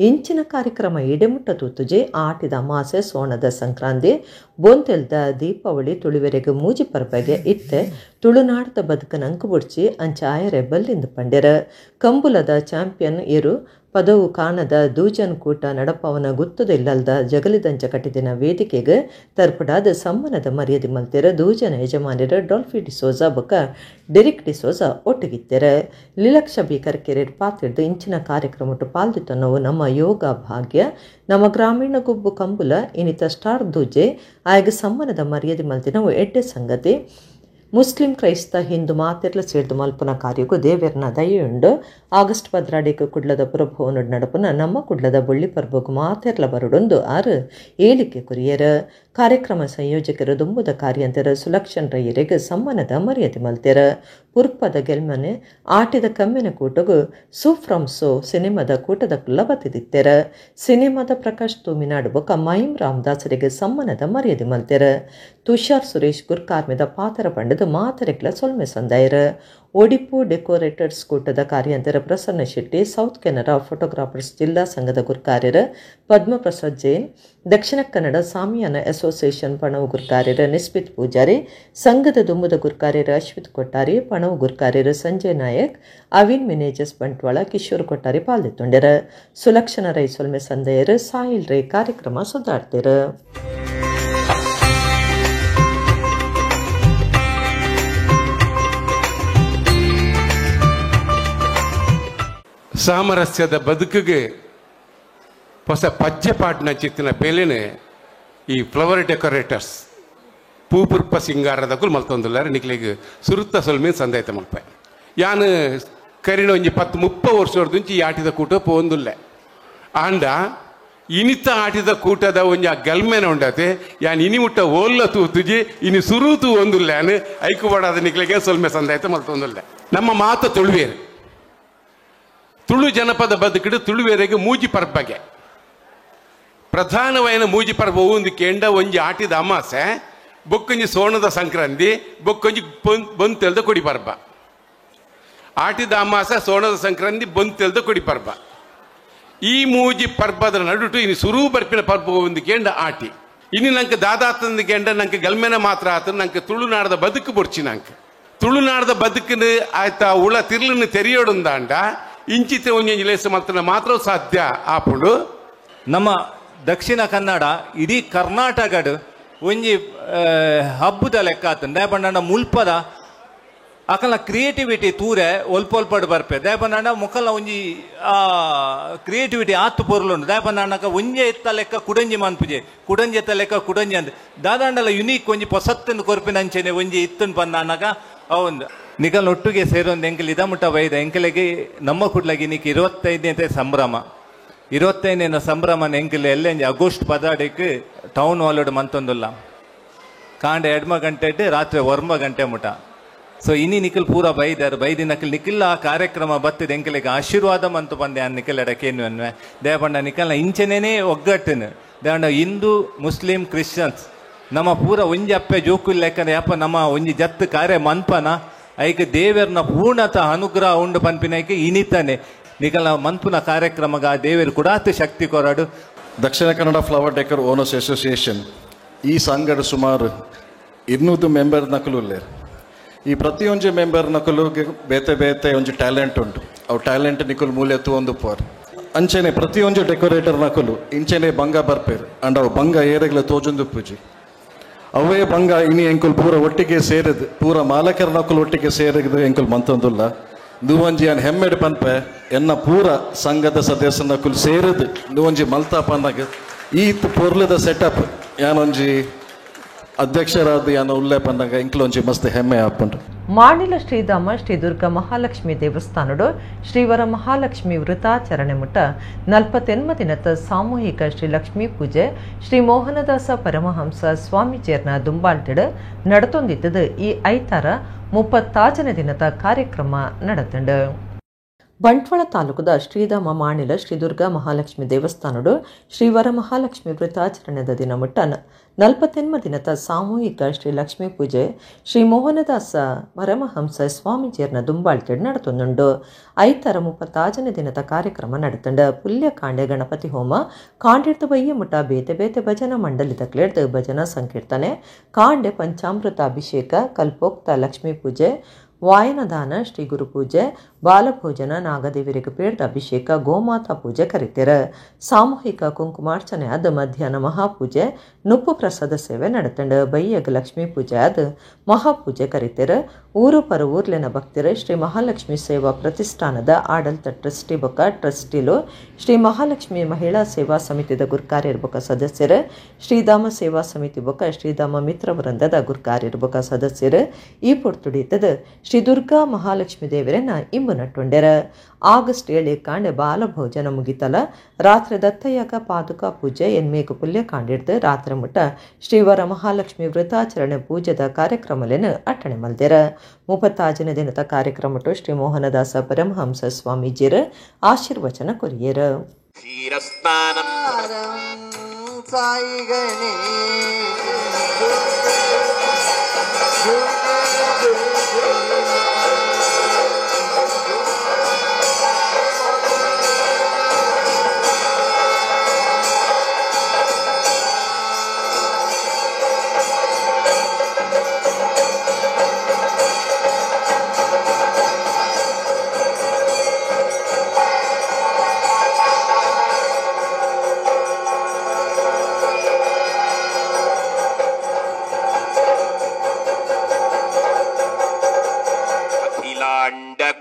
ಇಂಚಿನ ಕಾರ್ಯಕ್ರಮ ಇಡೆಮುಟ್ಟ ತೂತುಜೆ. ಆಟಿದ ಅಮಾಸೆ, ಸೋಣದ ಸಂಕ್ರಾಂತಿ, ಬೊಂತೆಲ್ದ ದೀಪಾವಳಿ ತುಳುವೆರೆಗ್ ಮೂಜಿ ಪರ್ಬಗೆ ಇತ್ತೆ ತುಳುನಾಡದ ಬದುಕನ ಅಂಕುಬುಡ್ಚಿ ಅಂಚ ಆಯರೆ ಬಲ್ಲಿಂದು ಪಂಡೆರ. ಕಂಬುಲದ ಚಾಂಪಿಯನ್ ಇರು ಪದವು ಕಾಣದ ದೂಜನ್ ಕೂಟ ನಡಪವನ ಗುತ್ತದ ಇಲ್ಲಲ್ದ ಜಗಲಿದಂಚ ಕಟ್ಟಿದಿನ ವೇದಿಕೆಗೆ ತರ್ಪಡಾದ ಸಮ್ಮನದ ಮರ್ಯಾದೆ ಮಲ್ತೆರ. ದೂಜನ ಯಜಮಾನರ ಡಾಲ್ಫಿ ಡಿಸೋಜಾ ಬೊಕ ಡೆರಿಕ್ ಡಿಸೋಜಾ ಒಟ್ಟುಗಿತ್ತೆರ. ಲೀಲಕ್ಷ ಬಿ ಕರ್ಕೆರೆ ಪಾತಿರ್ದು ಇಂಚಿನ ಕಾರ್ಯಕ್ರಮಟ್ಟು ಪಾಲ್ದಿತ್ತನವು ನಮ್ಮ ಯೋಗ ಭಾಗ್ಯ. ನಮ್ಮ ಗ್ರಾಮೀಣ ಗುಬ್ಬು ಕಂಬುಲ ಇನಿತ ಸ್ಟಾರ್ ದೂಜೆ ಆಯಗ ಸಮ್ಮನದ ಮರ್ಯಾದೆ ಮಲ್ತಿನವು ಎಡ್ಡೆ ಸಂಗತಿ. ಮುಸ್ಲಿಂ ಕ್ರೈಸ್ತ ಹಿಂದೂ ಮಾತೆರ್ಲ ಸೇರ್ದು ಮಲ್ಪನ ಕಾರ್ಯಕ್ಕೂ ದೇವೆರ್ನ ದಯೆಯುಂಡು. ಆಗಸ್ಟ್ 14 ಕುಡ್ಲದ ಪುರಭವನ ನಡಪುನ ನಮ್ಮ ಕುಡ್ಲದ ಬೊಳ್ಳಿ ಪರ್ಬಗು ಮಾತೆರ್ಲ ಬರುಡೊಂದು ಆರು ಏಳಿಕೆ ಕೊರಿಯರ. ಕಾರ್ಯಕ್ರಮ ಸಂಯೋಜಕರು ದುಂಬುದ ಕಾರ್ಯಂತರ ಸುಲಕ್ಷಣ್ ರೈಯರಿಗೆ ಸಮ್ಮಾನದ ಮರ್ಯಾದೆ ಮಲ್ತೆರ. ಪುರ್ಪದ ಗೆಲ್ಮನೆ ಆಟಿದ ಕಮ್ಮಿನ ಕೂಟಗು ಸು ಫ್ರಮ್ ಸೋ ಸಿನಿಮಾದ ಕೂಟದ ಕುಲ್ಲ ಬತ್ತಿದಿತ್ತೆರ. ಸಿನಿಮಾದ ಪ್ರಕಾಶ್ ತೂಮಿನಾಡು ಬೊಕ ಮಹಿಮ್ ರಾಮದಾಸರಿಗೆ ಸಮ್ಮಾನದ ಮರ್ಯಾದೆ ಮಲ್ತೆರ. ತುಷಾರ್ ಸುರೇಶ್ ಗುರ್ಕಾರ್ಮಿದ ಪಾತ್ರ ಪಂಡದ ಮಾತರೆಗ್ಲ ಸೊಲ್ಮೆ ಸಂದಾಯರ. ಒಡಿಪು ಡೆಕೋರೇಟರ್ಸ್ ಕೂಟದ ಕಾರ್ಯಂತರ ಪ್ರಸನ್ನ ಶೆಟ್ಟಿ, ಸೌತ್ ಕೆನರಾ ಫೋಟೋಗ್ರಾಫರ್ಸ್ ಜಿಲ್ಲಾ ಸಂಘದ ಗುರ್ಕಾರ್ಯರ ಪದ್ಮಪ್ರಸಾದ್ ಜೈನ್, ದಕ್ಷಿಣ ಕನ್ನಡ ಸಾಮಿಯಾನ ಅಸೋಸಿಯೇಷನ್ ಪಣವು ಗುರ್ಕಾರ್ಯರ ನಿಸ್ಮಿತ್ ಪೂಜಾರಿ, ಸಂಘದ ದುಂಬುದ ಗುರ್ಕಾರ್ಯರ ಅಶ್ವಿತ್ ಕೊಟ್ಟಾರಿ, ಪಣವು ಗುರ್ಕಾರ್ಯರ ಸಂಜಯ್ ನಾಯಕ್, ಅವಿನ್ ಮಿನೇಜಸ್ ಬಂಟ್ವಾಳ, ಕಿಶೋರ್ ಕೊಟ್ಟಾರಿ ಪಾಲ್ದಿತ್ತೊಂಡರ. ಸುಲಕ್ಷಣ ರೈ ಸೊಲ್ಮೆ ಸಂದಯರು. ಸಾಹಿಲ್ ರೈ ಕಾರ್ಯಕ್ರಮ ಸುಧಾರ್ತಿರ. ಸಾಮರಸ್ಯದ ಬದುಕಿಗೆ ಹೊಸ ಪಜ್ಜೆ ಪಾಟ್ನ ಚಿತ್ತಿನ ಬೇಲೆನೆ ಈ ಫ್ಲವರ್ ಡೆಕೋರೇಟರ್ಸ್ ಪೂಪುರ್ಪ ಸಿಂಗಾರದಕ್ಕೂ ಮಲ್ತೊಂದುಲ್ಲಾರ ನಿಕ್ಲೆಗ್ ಸುರುತ್ತ ಸೊಲ್ಮೀನ್ ಸಂದಾಯ್ತ ಮಲ್ಪೆ. ಯಾನು ಕರಿಣ ಒಂಜಿ 10-30 ವರ್ಷ ಈ ಆಟಿದ ಕೂಟ ಪೋಂದುಲ್ಲೆ. ಆಂಡ ಇನಿತ ಆಟಿದ ಕೂಟದ ಒಂಜಿ ಆ ಗಲ್ಮೆನ ಉಂಡತೆ ಯಾನ್ ಇನಿ ಮುಟ್ಟ ಓಲ್ಲ ತೂತುಜಿ ಇನಿ ಸುರುತು ಒಂದುಲ್ಲೆ ಯಾನು ಐಕು ಬಡಾದ ನಿಕ್ಲೆಗೆ ಸೊಲ್ಮೆ ಸಂದಾಯ್ತ ಮಲ್ತೊಂದುಲ್ಲೆ. ನಮ್ಮ ಮಾತ ತುಳುವೇರು ತುಳು ಜನಪದ ಬದುಕಿಡು ತುಳುವೆರೆಗೆ ಮೂಜಿ ಪರ್ಬಗೆ ಪ್ರಧಾನವಾಯಿನ ಮೂಜಿ ಪರ್ಬ ಒಂದು ಕೆಂಡ ಒಂಜಿ ಆಟಿದ ಅಮಾಸೆ, ಬೊಕ್ಕೊಂಜಿ ಸೋಣದ ಸಂಕ್ರಾಂತಿ, ಬೊಕ್ಕೊಂಜಿ ಬೊಂತೆಲ್ದ ಕೊಡಿ ಪರ್ಬ. ಆಟಿದ ಅಮಾಸೆ, ಸೋಣದ ಸಂಕ್ರಾಂತಿ, ಬೊಂತೆಲ್ದ ಕೊಡಿ ಪರ್ಬ. ಈ ಮೂಜಿ ಪರ್ಬದ ನಡುಟು ಇನ್ನು ಸುರು ಬರ್ಪಿನ ಪರ್ಬ ಒಂದು ಕೆಂಡ ಆಟಿ. ಇನ್ನು ನಂಗೆ ದಾದಾತಂದು ಕೆಂಡ ನಂಗೆ ಗಲ್ಮೆನ ಮಾತ್ರ ಆತ ನಂಗೆ ತುಳುನಾಡದ ಬದುಕು ಬೊರ್ಚಿ. ನಂಗೆ ತುಳುನಾಡದ ಬದುಕಿನ ಆಯ್ತಾ ಉಳ ತಿರ್ಲನ್ನು ತೆರೆಯೋಡುಂದಾಂಡ ಇಂಚಿತ ಒಂಜೊಂಜಿ ಲೇಸ ಮಾತ್ರ ಮಾತ್ರ ಸಾಧ್ಯ ಆಪುಂಡು. ನಮ್ಮ ದಕ್ಷಿಣ ಕನ್ನಡ ಇಡೀ ಕರ್ನಾಟಕಡ್ ಒಂಜಿ ಹಬ್ಬದ ಲೆಕ್ಕ ಆತಂಡ. ದಾಯಪಂಡ ಮುಲ್ಪದ ಅಕಲ್ನ ಕ್ರಿಯೇಟಿವಿಟಿ ತೂರೆ ಒಲ್ಪ ಒಲ್ಪಡು ಬರ್ಪೆ. ದಾಯಪಂಡ ಮುಖಲ್ನ ಒಂಜಿ ಕ್ರಿಯೇಟಿವಿಟಿ ಆತು ಪೊರ್ಲುಂಡು. ದಾಯಪಂಡ ಒಂಜೆ ಎತ್ತ ಲೆಕ್ಕ ಕುಡಂಜಿ ಮನ್ಪುಜೆ, ಕುಡಂಜಿ ಎತ್ತ ಲೆಕ್ಕ ಕುಡಂಜಿ ಅಂದ್ ದಾದಾಂಡಲ ಯುನೀಕ್ ಒಂಜಿ ಪೊಸತ್ತನ್ನು ಕೊರ್ಪಿನ ಅಂಚೆನೆ ಒಂಜಿ ಇತ್ತನ್ ಪಂದಾನಗ ಅವಂದು. ನಿಕಲ್ ಒಟ್ಟಿಗೆ ಸೇರೊಂದು ಎಂಕಲ್ ಇದಮುಟ್ಟ ಬೈದ ಎಂಕಲೆಗೆ ನಮ್ಮ ಕುಡ್ಲಗಿ ನಿಕ್ 25ನೇ ಸಂಭ್ರಮ 25ನೇ ಸಂಭ್ರಮ ಎಂಕಲ್ ಎಲ್ಲೆಂಜಿ ಆಗಸ್ಟ್ 14ಕ್ಕೆ ಟೌನ್ ಹಾಲ್ ಮಂತೊಂದುಲ್ಲ ಕಾಂಡ 2 ಗಂಟೆ ರಾತ್ರಿ 9 ಗಂಟೆ ಮುಟ. ಸೊ ಇನಿ ನಿಖಲ್ ಪೂರ ಬೈದಾರು ಬೈದಿ ನಕಲ್ ನಿಖಿಲ್ ಆ ಕಾರ್ಯಕ್ರಮ ಬತ್ತಿದ ಎಂಕಲಿಗೆ ಆಶೀರ್ವಾದ ಮಂತು ಬಂದೆ ಆ ನಿಖಲ್ ಎಡಕೇನು ಅನ್ವೆ ದೇಪಂಡ ನಿಖಲ್ನ ಇಂಚೆನೇ ಒಗ್ಗಟ್ಟನು ದೇಪಂಡ ಹಿಂದೂ ಮುಸ್ಲಿಂ ಕ್ರಿಶ್ಚಿಯನ್ಸ್ ನಮ್ಮ ಪೂರ ಒಂಜಿ ಅಪ್ಪೆ ಜೋಕುಲ್ ಲೆಕ್ಕನೆ ಅಪ್ಪ ನಮ್ಮ ಒಂಜಿ ಜತ್ತು ಕಾರ್ಯ ಮನ್ಪನ ಐಕ ದೇವರ್ನ ಪೂರ್ಣತ ಅನುಗ್ರಹ ಉಂಡು ಪನ್ಪಿನೈಕೆ ಇನಿತಾನೆ ನಿಖಲ್ನ ಮನ್ಪುನ ಕಾರ್ಯಕ್ರಮಗ ಆ ದೇವರು ಕುಡಾತು ಶಕ್ತಿ ಕೊರಡು. Dakshina Kannada flower decor owners association ಈ ಸಂಘದ ಸುಮಾರು 200 ಮೆಂಬರ್ ನಕಲು ಉಲ್ಲೇರು. ಈ ಪ್ರತಿಯೊಂಜಿ ಮೆಂಬರ್ ನಕಲು ಬೇತೆ ಬೇತೆ ಒಂಜಿ ಟ್ಯಾಲೆಂಟ್ ಉಂಟು. ಅವು ಟ್ಯಾಲೆಂಟ್ ನಿಕುಲು ಮೂಲೆ ಒಂದು ಪೋರ್ ಅಂಚೆನೆ ಪ್ರತಿಯೊಂಜಿ ಡೆಕೋರೇಟರ್ ನಕಲು ಇಂಚೆನೆ ಬಂಗ ಬರ್ಪೇರು ಅಂಡ್ ಅವು ಬಂಗ ಏರೆಗ್ಲ ತೋಜೊಂದು ಪೂಜಿ ಅವೇ ಬಂಗ ಇನಿ ಎಂಕುಲು ಪೂರ ಒಟ್ಟಿಗೆ ಸೇರಿದ್ ಪೂರ ಮಾಲಕರ ನಕಲು ಒಟ್ಟಿಗೆ ಸೇರಿದ್ ಎಂಕುಲು ಮಂತೊಂದುಲ್ಲ ನುವಂಜಿ ಅನ್ ಹೆಮ್ಮೆಡ್ ಪನ್ಪೆ ಎನ್ನ ಪೂರ ಸಂಘದ ಸದಸ್ಯ ನಕುಲು ಸೇರಿದ್ ನುವಂಜಿ ಮಲ್ತಾ ಪನ್ನಾಗ ಈ ಪೊರ್ಲದ ಸೆಟಪ್ ಯಾನೊಂಜಿ ಅಧ್ಯಕ್ಷರಾದ ಯಾನ ಉಲ್ಲೆ ಪನ್ನಾಗ ಎಂಕ್ಲೊಂಜಿ ಮಸ್ತ್ ಹೆಮ್ಮೆ ಆಪುಂಡು. ಮಾಣಿಲ ಶ್ರೀಧಾಮ ಶ್ರೀ ದುರ್ಗಾ ಮಹಾಲಕ್ಷ್ಮಿ ದೇವಸ್ಥಾನಡು ಶ್ರೀವರ ಮಹಾಲಕ್ಷ್ಮಿ ವೃತಾಚರಣೆ ಮುಟ್ಟ 48 ದಿನದ ಸಾಮೂಹಿಕ ಶ್ರೀ ಲಕ್ಷ್ಮೀ ಪೂಜೆ ಶ್ರೀ ಮೋಹನದಾಸ ಪರಮಹಂಸ ಸ್ವಾಮೀಜಿಯರ್ನ ದುಂಬಾಲ್ಟಿಡು ನಡತೊಂದಿದ್ದದು ಈ ಐತಾರ 36ನೇ ದಿನದ ಕಾರ್ಯಕ್ರಮ ನಡೆತಂಡು. ಬಂಟ್ವಾಳ ತಾಲೂಕದ ಶ್ರೀಧಾಮ ಮಾಣಿಲ ಶ್ರೀ ದುರ್ಗಾ ಮಹಾಲಕ್ಷ್ಮಿ ದೇವಸ್ಥಾನಡು ಶ್ರೀವರ ಮಹಾಲಕ್ಷ್ಮಿ ವೃತಾಚರಣೆದ ದಿನ ಮುಟ್ಟ 48 ದಿನದ ಸಾಮೂಹಿಕ ಶ್ರೀ ಲಕ್ಷ್ಮೀ ಪೂಜೆ ಶ್ರೀ ಮೋಹನದಾಸ ಪರಮಹಂಸ ಸ್ವಾಮೀಜಿಯರ್ನ ದುಂಬಾಳ್ತಿಡ್ ನಡತೊಂದುಂಡು. ಐತರ 36ನೇ ದಿನದ ಕಾರ್ಯಕ್ರಮ ನಡೆತಂಡು. ಪುಲ್ಯಕಾಂಡೆ ಗಣಪತಿ ಹೋಮ ಕಾಂಡಿಡ್ದು ಬಯ್ಯ ಮುಟ್ಟ ಬೇತೆ ಬೇತೆ ಭಜನಾ ಮಂಡಲಿದ ಕ್ಲೇಡ್ದು ಭಜನಾ ಸಂಕೀರ್ತನೆ ಕಾಂಡೆ ಪಂಚಾಮೃತ ಅಭಿಷೇಕ ಕಲ್ಪೋಕ್ತ ಲಕ್ಷ್ಮೀ ಪೂಜೆ ವಾಯನದಾನ ಶ್ರೀ ಗುರು ಪೂಜೆ ಬಾಲಭೋಜನ ನಾಗದೇವರಿಗೆ ಪೇರ್ದ ಅಭಿಷೇಕ ಗೋಮಾತಾ ಪೂಜೆ ಕರೀತಿರ. ಸಾಮೂಹಿಕ ಕುಂಕುಮಾರ್ಚನೆ ಆದ ಮಧ್ಯಾಹ್ನ ಮಹಾಪೂಜೆ ನುಪ್ಪು ಪ್ರಸಾದ ಸೇವೆ ನಡೆತಂಡು. ಬಯ್ಯಗ ಲಕ್ಷ್ಮೀ ಪೂಜೆ ಆದ ಮಹಾಪೂಜೆ ಕರೀತಿರ. ಊರು ಪರ ಊರ್ಲಿನ ಭಕ್ತರ ಶ್ರೀ ಮಹಾಲಕ್ಷ್ಮಿ ಸೇವಾ ಪ್ರತಿಷ್ಠಾನದ ಆಡಳಿತ ಟ್ರಸ್ಟಿ ಬೊಕ್ಕ ಟ್ರಸ್ಟಿಲು ಶ್ರೀ ಮಹಾಲಕ್ಷ್ಮಿ ಮಹಿಳಾ ಸೇವಾ ಸಮಿತಿದ ಗುರ್ಕಾರ್ಯರ್ಬೊಕ್ಕ ಸದಸ್ಯರು ಶ್ರೀಧಾಮ ಸೇವಾ ಸಮಿತಿ ಬೊಕ್ಕ ಶ್ರೀಧಾಮ ಮಿತ್ರ ವೃಂದದ ಗುರ್ಕಾರ್ಯರ್ಬೊಕ್ಕ ಸದಸ್ಯರು ಈ ಪೊರ್ತುಡಿತದ ಶ್ರೀ ದುರ್ಗಾ ಮಹಾಲಕ್ಷ್ಮಿ ದೇವರನ್ನ ಇಂಬು ನಟ್ಟೊಂಡೆರ. ಆಗಸ್ಟ್ 7 ಕಾಂಡೆ ಬಾಲಭೋಜನ ಮುಗಿತಲ ರಾತ್ರಿ ದತ್ತಯಾಗ ಪಾದುಕಾ ಪೂಜೆ ಎನ್ಮೇಕು ಪುಲ್ಯ ಕಾಂಡಿಡ್ದು ರಾತ್ರಿ ಮುಟ್ಟ ಶ್ರೀವರ ಮಹಾಲಕ್ಷ್ಮಿ ವೃತಾಚರಣೆ ಪೂಜೆದ ಕಾರ್ಯಕ್ರಮಲೇನು ಅಟ್ಟಣೆ ಮಲ್ದೆರ. 36ನೇ ದಿನದ ಕಾರ್ಯಕ್ರಮಟ್ಟು ಶ್ರೀ ಮೋಹನದಾಸ ಪರಮಹಂಸ ಸ್ವಾಮೀಜಿಯರ ಆಶೀರ್ವಚನ ಕೊರಿಯರ.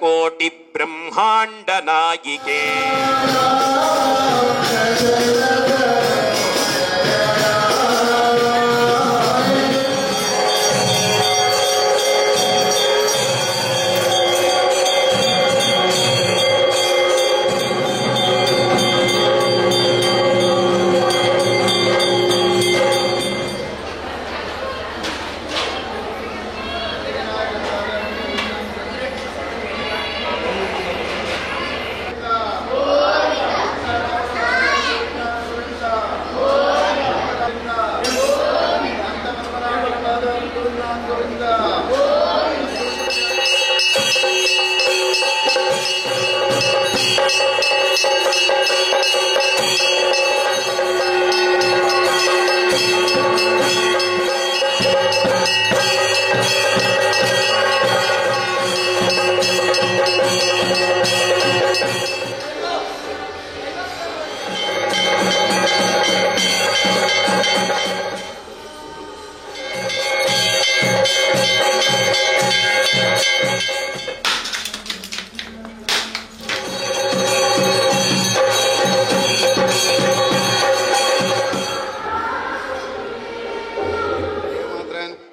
ಕೋಟಿ ಬ್ರಹ್ಮಾಂಡ ನಾಯಿಕೆ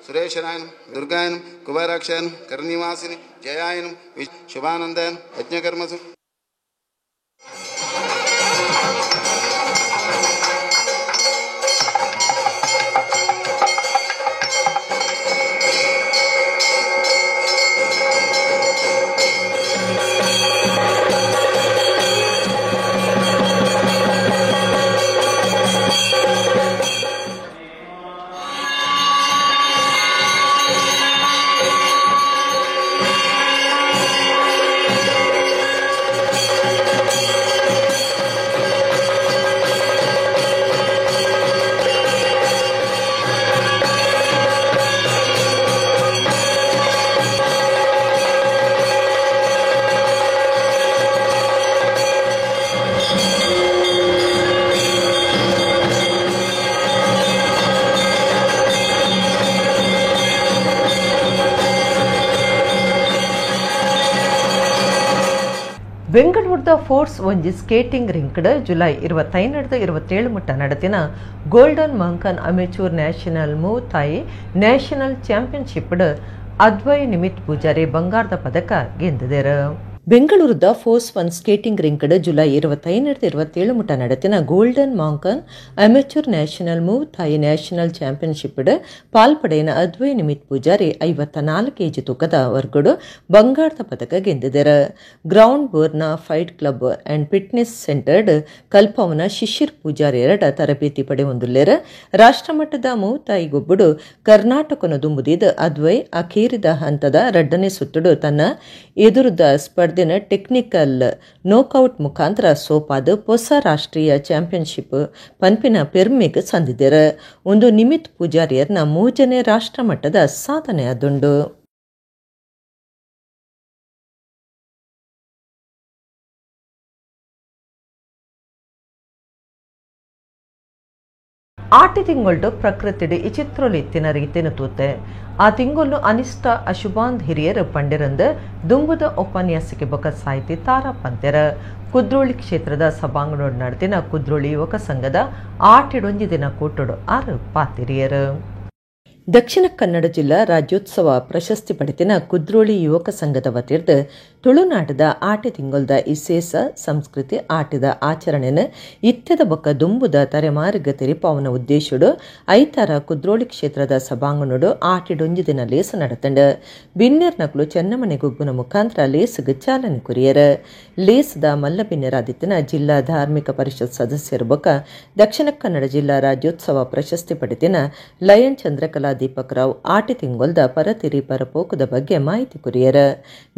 ಸುರೇಶರಾಯನ ದುರ್ಗಾಯನ ಕುಬೇರಾಕ್ಷಾಯನ ಕರ್ನಿವಾಸಿನಿ ಜಯಾಯನ ಶುಭಾನಂದಾಯನ ಯಜ್ಞಕರ್ಮಸು. ಬೆಂಗಳೂರದ ಫೋರ್ಸ್ ಒಂಜಿ ಸ್ಕೇಟಿಂಗ್ ರಿಂಕ್ಡ್ ಜುಲೈ 25 27 ಮುಟ್ಟ ನಡೆತಿನ golden Monken amateur national Muay Thai national championship Advay Nimit Pujari ಬಂಗಾರದ ಪದಕ ಗೆದ್ದಿದರು. ಬೆಂಗಳೂರದ ಫೋರ್ಸ್ ಒನ್ ಸ್ಕೇಟಿಂಗ್ ರಿಂಕ್ಡ್ ಜುಲೈ 25 27 ಮುಟ್ಟ ನಡೆತಿನ golden Monken amateur national Muay Thai national championship ಪಾಲ್ಪಡೆಯಿನ ಅದ್ವೈ ನಿಮಿತ್ ಪೂಜಾರಿ 54 ಕೆಜಿ ತೂಕದ ವರ್ಗಡು ಬಂಗಾರದ ಪದಕ ಗೆದ್ದಿದರು. ಗ್ರೌಂಡ್ ಬೋರ್ನ fight club and fitness centred ಕಲ್ಪವನ ಶಿಶಿರ್ ಪೂಜಾರಿ ಎರಡ ತರಬೇತಿ ಪಡೆಯೊಂದುಲ್ಲೇರು. ರಾಷ್ಟ್ರಮಟ್ಟದ ಮೂವ್ ಥಾಯ್ ಗೊಬ್ಬುಡು ಕರ್ನಾಟಕನ ದುಂಬುದಿದ ಅದ್ವೈ ಅಖೀರಿದ ಹಂತದ ರಡ್ಡನೇ ಸುತ್ತುಡು ತನ್ನ ಎದುರುದ ಸ್ಪರ್ಧೆ ಟೆಕ್ನಿಕಲ್ ನೋಕೌಟ್ ಮುಖಾಂತರ ಸೋಪಾದ ಹೊಸ ರಾಷ್ಟ್ರೀಯ ಚಾಂಪಿಯನ್ಶಿಪ್ ಪನ್ಪಿನ ಪೆರ್ಮೆಗ್ ಸಂದಿದ್ದಾರೆ. ಒಂದು ನಿಮಿತ್ ಪೂಜಾರಿಯರ್ನ ಮೂಜನೇ ರಾಷ್ಟ್ರಮಟ್ಟದ ಸಾಧನೆ ಅದುಂಡು. ಆಟಿ ತಿಂಗೊಳ್ಡು ಪ್ರಕೃತಿಡು ಇಚಿತ್ರೊಲು ಇತ್ತಿನ ರೀತಿನ ತೂತೆ ಆ ತಿಂಗೊಲ್ಲು ಅನಿಷ್ಟ ಅಶುಭಾಂದ್ ಹಿರಿಯರು ಪಂಡಿರಂದು ದುಂಬುದ ಉಪನ್ಯಾಸಕ್ಕೆ ಬೊಕ ಸಾಹಿತಿ ತಾರಾ ಪಂತೆರ. ಕುದ್ರೋಳಿ ಕ್ಷೇತ್ರದ ಸಭಾಂಗಣೋಡು ನಡೆದಿನ ಕುದ್ರೋಳಿ ಯುವಕ ಸಂಘದ ಆಟಿಡೊಂಜಿ ದಿನ ಕೂಟೋಡು ಆರು ಪಾತಿರಿಯರು. ದಕ್ಷಿಣ ಕನ್ನಡ ಜಿಲ್ಲಾ ರಾಜ್ಯೋತ್ಸವ ಪ್ರಶಸ್ತಿ ಪಡೆದಿನ ಕುದ್ರೋಳಿ ಯುವಕ ಸಂಘದ ವತಿರ್ದು ತುಳುನಾಡದ ಆಟಿ ತಿಂಗೊಲ್ದ ಇಸೇಸ ಸಂಸ್ಕೃತಿ ಆಟಿದ ಆಚರಣೆನ ಇತ್ಯದ ಬೊಕ್ಕ ದುಂಬುದ ತರೆಮಾರ್ಗ ತೆರಿಪಾವನ ಉದ್ದೇಶಡು ಐತಾರ ಕುದ್ರೋಳಿ ಕ್ಷೇತ್ರದ ಸಭಾಂಗಣೋಡು ಆಟಿಡೊಂಜಿ ದಿನ ಲೇಸು ನಡತಂಡು. ಬಿನ್ನೆರ್ ನಕಲು ಚೆನ್ನಮನೆ ಗುಗ್ಗುನ ಮುಖಾಂತರ ಲೇಸುಗ್ ಚಾಲನೆ ಕೊರಿಯರ್. ಲೇಸದ ಮಲ್ಲ ಬಿನ್ನೆರಾದಿತ್ತಿನ ಜಿಲ್ಲಾ ಧಾರ್ಮಿಕ ಪರಿಷತ್ ಸದಸ್ಯರು ಬೊಕ್ಕ ದಕ್ಷಿಣ ಕನ್ನಡ ಜಿಲ್ಲಾ ರಾಜ್ಯೋತ್ಸವ ಪ್ರಶಸ್ತಿ ಪಡೆದಿನ ಲಯನ್ ಚಂದ್ರಕಲಾ ದೀಪಕ್ ರಾವ್ ಆಟಿ ತಿಂಗೊಲ್ದ ಪರತಿರಿ ಪರಪೋಕದ ಬಗ್ಗೆ ಮಾಹಿತಿ ಕೊರಿಯರ್.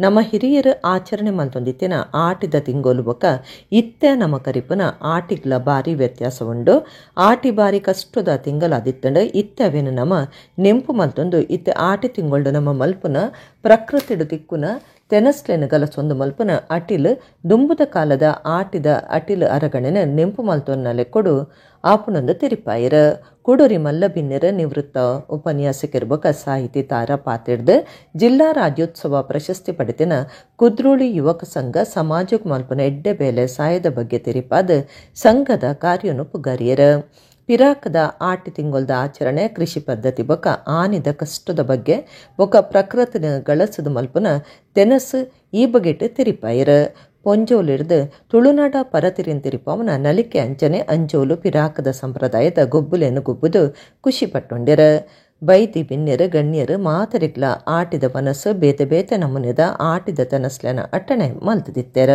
ನಮ್ಮ ಹಿರಿಯರು ಆಚರಣೆ ಮಲ್ತೊಂದಿತ್ತಿನ ಆಟಿದ ತಿಂಗೋಲು ಬೊಕ್ಕ ಇತ್ತೆ ನಮ್ಮ ಕರಿಪುನ ಆಟಿಗ್ಲ ಬಾರಿ ವ್ಯತ್ಯಾಸ ಉಂಡು. ಆಟಿ ಬಾರಿ ಕಷ್ಟದ ತಿಂಗಳಾದಿತ್ತಂಡು ಇತ್ತೆ ಅವೇನು ನಮ್ಮ ನೆಂಪು ಮಲ್ತೊಂದು ಇತ್ತೆ ಆಟಿ ತಿಂಗೊಳ್ಡು ನಮ್ಮ ಮಲ್ಪುನ ಪ್ರಕೃತಿಡು ತಿಕ್ಕುನ ತೆನಸ್ಲೆನ ಗಲಸೊಂದು ಮಲ್ಪುನ ಅಟಿಲ್ ದುಂಬುದ ಕಾಲದ ಆಟಿದ ಅಟಿಲ್ ಅರಗಣೆನ ನೆಂಪು ಮಲ್ತೊನ್ನ ಲೆಕ್ಕೊಡು ಆಪುನೊಂದು ತೆರಿಪಾಯಿರ. ಕೊಡೂರಿ ಮಲ್ಲ ಬಿನ್ನೆರ ನಿವೃತ್ತ ಉಪನ್ಯಾಸಕಿರ್ಬಕ ಸಾಹಿತಿ ತಾರಾ ಪಾತಿಡ್ದು ಜಿಲ್ಲಾ ರಾಜ್ಯೋತ್ಸವ ಪ್ರಶಸ್ತಿ ಪಡೆದಿನ ಕುದ್ರೋಳಿ ಯುವಕ ಸಂಘ ಸಮಾಜಕ್ಕೆ ಮಲ್ಪುನ ಎಡ್ಡೆ ಬೇಲೆ ಸಾಯದ ಬಗ್ಗೆ ತೆರಿಪಾದ ಸಂಘದ ಕಾರ್ಯನು ಪುಗಾರಿಯರ. ಪಿರಾಕದ ಆಟಿ ತಿಂಗೊಲ್ದ ಆಚರಣೆ ಕೃಷಿ ಪದ್ಧತಿ ಬೊಕ ಆನಿದ ಕಷ್ಟದ ಬಗ್ಗೆ ಬೊಕ ಪ್ರಕೃತಿನ ಗಳಸದ ಮಲ್ಪುನ ತೆನಸು ಈ ಬಗೆಟ್ ತೆರಿಪಾಯಿರ. ಪೊಂಜೋಲಿಡ್ದು ತುಳುನಾಡ ಪರತಿರಿನ್ ತಿರಿಪವನ ನಲಿಕೆ ಅಂಚನೆ ಅಂಜೋಲು ಪಿರಾಕದ ಸಂಪ್ರದಾಯದ ಗೊಬ್ಬುಲೇನು ಗೊಬ್ಬುದು ಖುಷಿ ಪಟ್ಟೊಂಡಿರ. ಬೈದಿ ಬಿನ್ನೆರು ಗಣ್ಯರು ಮಾತರಿಗ್ಲ ಆಟಿದ ಮನಸ್ಸು ಬೇತೆ ಬೇತೆ ನಮೂನೆದ ಆಟಿದ ತನಸ್ಲೆನ ಅಟ್ಟಣೆ ಮಲ್ತದಿತ್ತೆರ.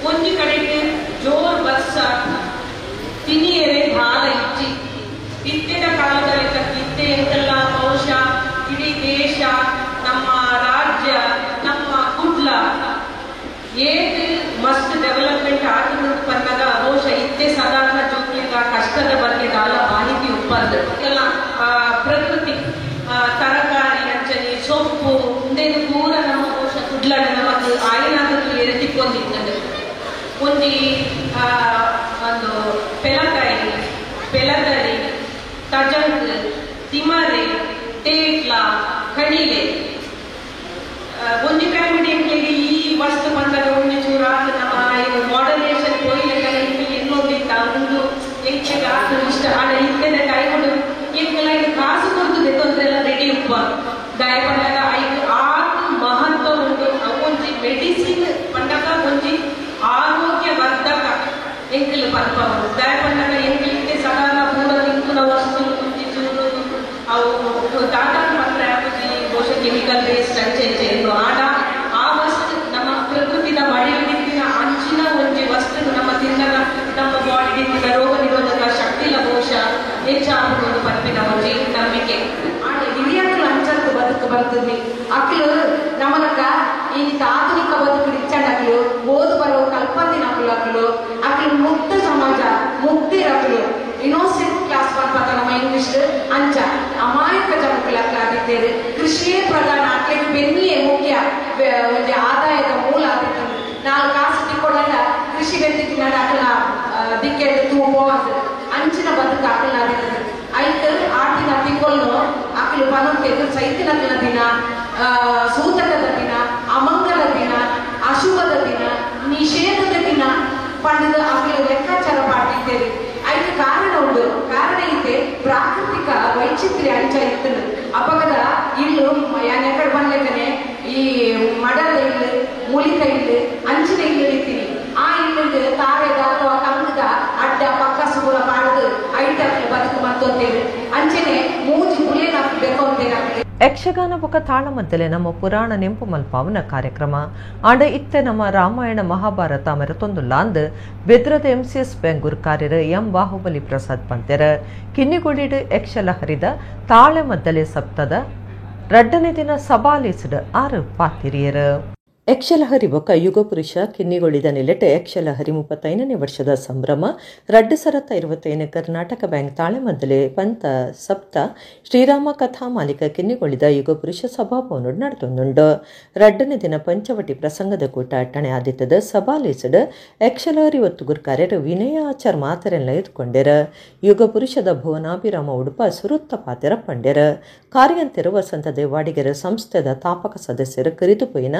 ಒಂಜಿ ಕಡೆಗೆ ಜೋರ್ ಬರ್ಸ ತಿನಿಯರೆ ಭಾರ ಇಚ್ಚಿ ಇತ್ತಿನ ಕಾಲದಲ್ಲಿ ಇತ್ತೆ ಎಂತೆಲ್ಲ ಬಹುಶಃ ಇಡೀ ದೇಶ ನಮ್ಮ ರಾಜ್ಯ ನಮ್ಮ ಕುಡ್ಲ ಏತ್ ಮಸ್ತ್ ಡೆವಲಪ್ಮೆಂಟ್ ಆತಂದು ಪನ್ನಗ ಬಹುಶಃ ಇತ್ತೆ ಸಾಧಾರಣ ಜೋಕ್ಲಿಗ ಕಷ್ಟದ ಬಗ್ಗೆ ದಾಲ ಮಾಹಿತಿ ಉಪ್ಪಂದು ಎಲ್ಲ ಪ್ರಕೃತಿ ತರಕಾರಿ ಅಂಚನೆ ಸೊಪ್ಪು ಇಂದೇನು ಪೂರ ನಮ್ಮ ಬಹುಶಃ ಕುಡ್ಲಡ ನಮಕ್ ಆಯನಾದದ್ದು ಎರೆತಿಕ್ಕೊಂದಿತ್ತಂದು ಒಂಜಿ ಒಂದು ಪೆಲಕಾಯಿ ಪೆಲದರಿ ತಜಂಕ್ ತಿಮರೆ ತೇಟ್ಲ ಕಣಿಲೆ ಒಂಜಿ ಟೈಮ್ ಎಂಕ್ಲೆಗ್ ಆತ್ ಇಷ್ಟ. ಆಂಡ ಇತ್ತೆದ ಟೈಮ್ ಎಂಕ್ಲ ಇದು ಕಾಸು ಕೊರ್ದು ದೆತೊಂದ್ರೆಲ ರೆಡಿ ಉಪ್ಪ. ದಾಯೆ ಪಂಡಗ ಐಕ್ ಆತ್ ಮಹತ್ವ ಉಂಡು. ಅವು ಒಂಜಿ ಮೆಡಿಸಿನ್ ಪಂಡಗ ಒಂಜಿ ಆರೋಗ್ಯ ವರ್ಧಕ ಎಂಕ್ಲು ಪನ್ಪವು. ದಾಯೆ ಪಂಡಗ ಎಂಕ್ಲಿಕ್ಕೆ ಸದಾನ ಪೂರ ತಿನ್ಪುನ ವಸ್ತು ಒಂಜಿ ಚೂರು ಅವು ದಾದಾನ ಪಂಡ್ರೆ ಆಪುಜಿ, ಬಹುಶಃ ಕೆಮಿಕಲ್ ಬೇಸ್ಡ್ ಅಂಚೆ ಇಂಚೆ ಇಂದು. ಆಂಡ ಆ ವಸ್ತು ನಮ್ಮ ಪ್ರಕೃತಿದ ಮಡಿಲಿತ್ತಿನ ಅಂಚಿನ ಒಂಜಿ ವಸ್ತು ನಮ್ಮ ತಿನ್ನಗ ನಮ್ಮ ಬಾಡಿ ತಿನ್ನ ರೋಗ ನಿರೋಧಕ ಶಕ್ತಿಲ ಬಹುಶಃ ಹೆಚ್ಚಾಗುವುದು ಪನ್ಪಿನ ಒಂಜಿ ನಂಬಿಕೆ. ಆಂಡ ಹಿರಿಯಕುಲು ಅಂಚಂತು ಬದುಕು ಬರ್ತದೆ. ಅಕ್ಲು ನಮಲಕ ಈ ಆಧುನಿಕ ಬದುಕು ಇಚ್ಚಂಡಕ್ಲು ಓದು ಬರೋ ಕಲ್ಪಂದಿನ ಅಕ್ಲು ಅಕ್ಲು ಅಕ್ಲು ಮುಕ್ತ ಸಮಾಜ ಮುಕ್ತಿರಕ್ಲು ಇನ್ನೋಸೆಂಟ್ ಕ್ಲಾಸ್ ಪನ್ಪತ ನಮ್ಮ ಇಂಗ್ಲಿಷ್ ಅಂಚ ಅಮಾಯಕ ಜನಕುಲು ಅಕ್ಲು ಆದಿತ್ತೇರು. ಕೃಷಿಯೇ ಪ್ರಧಾನ, ಅಕ್ಲಿಗೆ ಬೆನ್ನಿಯೇ ಮುಖ್ಯ ಒಂಜಿ ಆದಾಯದ ಮೂಲ ಆದಿತ್ತು. ನಾಲ್ ಕಾಸು ತಿಕ್ಕೊಡಲ್ಲ ಕೃಷಿ ಬೆಂದಿತ್ತಿನ ಅಕ್ಲ ದಿಕ್ಕೆದ್ದು ತೂಪೋ ಅಂಚಿನ ಬದುಕು ಅಕ್ಲ ಆದಿತ್ತದ. ಐಕ್ ಆಟಿನ ತಿಂಗೊಲ್ನು ಅಕ್ಲು ಪನೊಂತೆಗ್ ಚೈತಿನಕ್ಲ ದಿನ, ಸೂತಕದ ದಿನ, ಅಮಂಗಲ ದಿನ, ಅಶುಭದ ದಿನ, ನಿಷೇಧದ ದಿನ ಪಂಡದ ಅಕ್ಲು ಲೆಕ್ಕಾಚಾರ ಪಾಡ್ದಿತ್ತೇರಿ. ಐಕ್ ಕಾರಣ ಉಂಡು. ಕಾರಣ ಇತ್ತೆ ಪ್ರಾಕೃತಿಕ ವೈಚಿತ್ರ್ಯ ಅಂಚ ಇತ್ತು. ಅಪಗದ ಇಲ್ಲು ಯಾನ್ ಎಕಡೆ ಬಂದ್ಲೆಕ್ಕನೆ ಈ ಮಡದ ಇಲ್ಲು, ಮುಳಿತ ಇಲ್ಲು, ಅಂಚಿನ ಇಲ್ಲು ಇತ್ತೀನಿ. ಆ ಇಲ್ಲದ ತಾರೆದ ಅಥವಾ ಕಂಗದ ಅಡ್ಡ ಪಕ್ಕ ಸುಗುರ ಪಾಡ್ದು ಐಟ್ ಅಕ್ಲು ಬದುಕು ಮತ್ತೊಂತೇರು. ಅಂಚನೆ ಮೂಜಿ ಪುಲ್ಲೇನ ಬೇಕೊಂತೇನೆ. ಯಕ್ಷಗಾನ ಬೊಕ ತಾಳಮದ್ದಲೆ ನಮ್ಮ ಪುರಾಣ ನೆಂಪು ಮಲ್ಪಾವನ ಕಾರ್ಯಕ್ರಮ. ಆಂಡ ಇತ್ತೆ ನಮ್ಮ Ramayana Mahabharata ಮೆರತೊಂದುಲ್ಲಾಂದ್ ಬೆದ್ರದ MCS bank ಗುರುಕಾರ್ಯರು M Bahubali Prasad ಪಂತೆರ. ಕಿನ್ನಿಗೋಳಿಡ್ ಯಕ್ಷಲಹರಿದ Talamaddale ಸಪ್ತದ ರಡ್ಡನೇ ದಿನ ಸಬಾಲಿಸಿಡ್ ಆರು ಪಾತಿರಿಯರು. ಯಕ್ಷಲಹರಿ ಬೊಕ ಯುಗಪುರುಷ ಕಿನ್ನಿಗೊಳಿದ ನಿಲೆಟೆ ಯಕ್ಷಲಹರಿ 35ನೇ ವರ್ಷದ ಸಂಭ್ರಮ 2025 ಕರ್ನಾಟಕ ಬ್ಯಾಂಕ್ ತಾಳೆಮದ್ದಲೆ ಪಂತ ಸಪ್ತ ಶ್ರೀರಾಮ ಕಥಾ ಮಾಲಿಕ ಕಿನ್ನಿಗೊಳಿದ ಯುಗಪುರುಷ ಸಭಾಭವನ ನಡೆತೊಂದುಂಡು. ರಡ್ಡನೇ ದಿನ ಪಂಚವಟಿ ಪ್ರಸಂಗದ ಕೂಟ ಅಟ್ಟಣೆ ಆದಿತ್ತದ ಸಭಾಲೇಸಡ್ ಯಕ್ಷಲಹರಿ ಒತ್ತುಗುರ್ಕಾರ್ಯರು ವಿನಯ ಆಚಾರ್ ಮಾತರೆಲ್ಲ ಎದ್ಕೊಂಡೆರ. ಯುಗಪುರುಷದ ಭುವನಾಭಿರಾಮ ಉಡುಪ ಸುರುತ್ತ ಪಾತೆರ ಪಂಡೆರ. ಕಾರ್ಯಂತೆರು ವಸಂತ ದೇವಾಡಿಗೆರ ಸಂಸ್ಥೆದ ತಾಪಕ ಸದಸ್ಯರು ಕರಿದುಪೊಯಿನ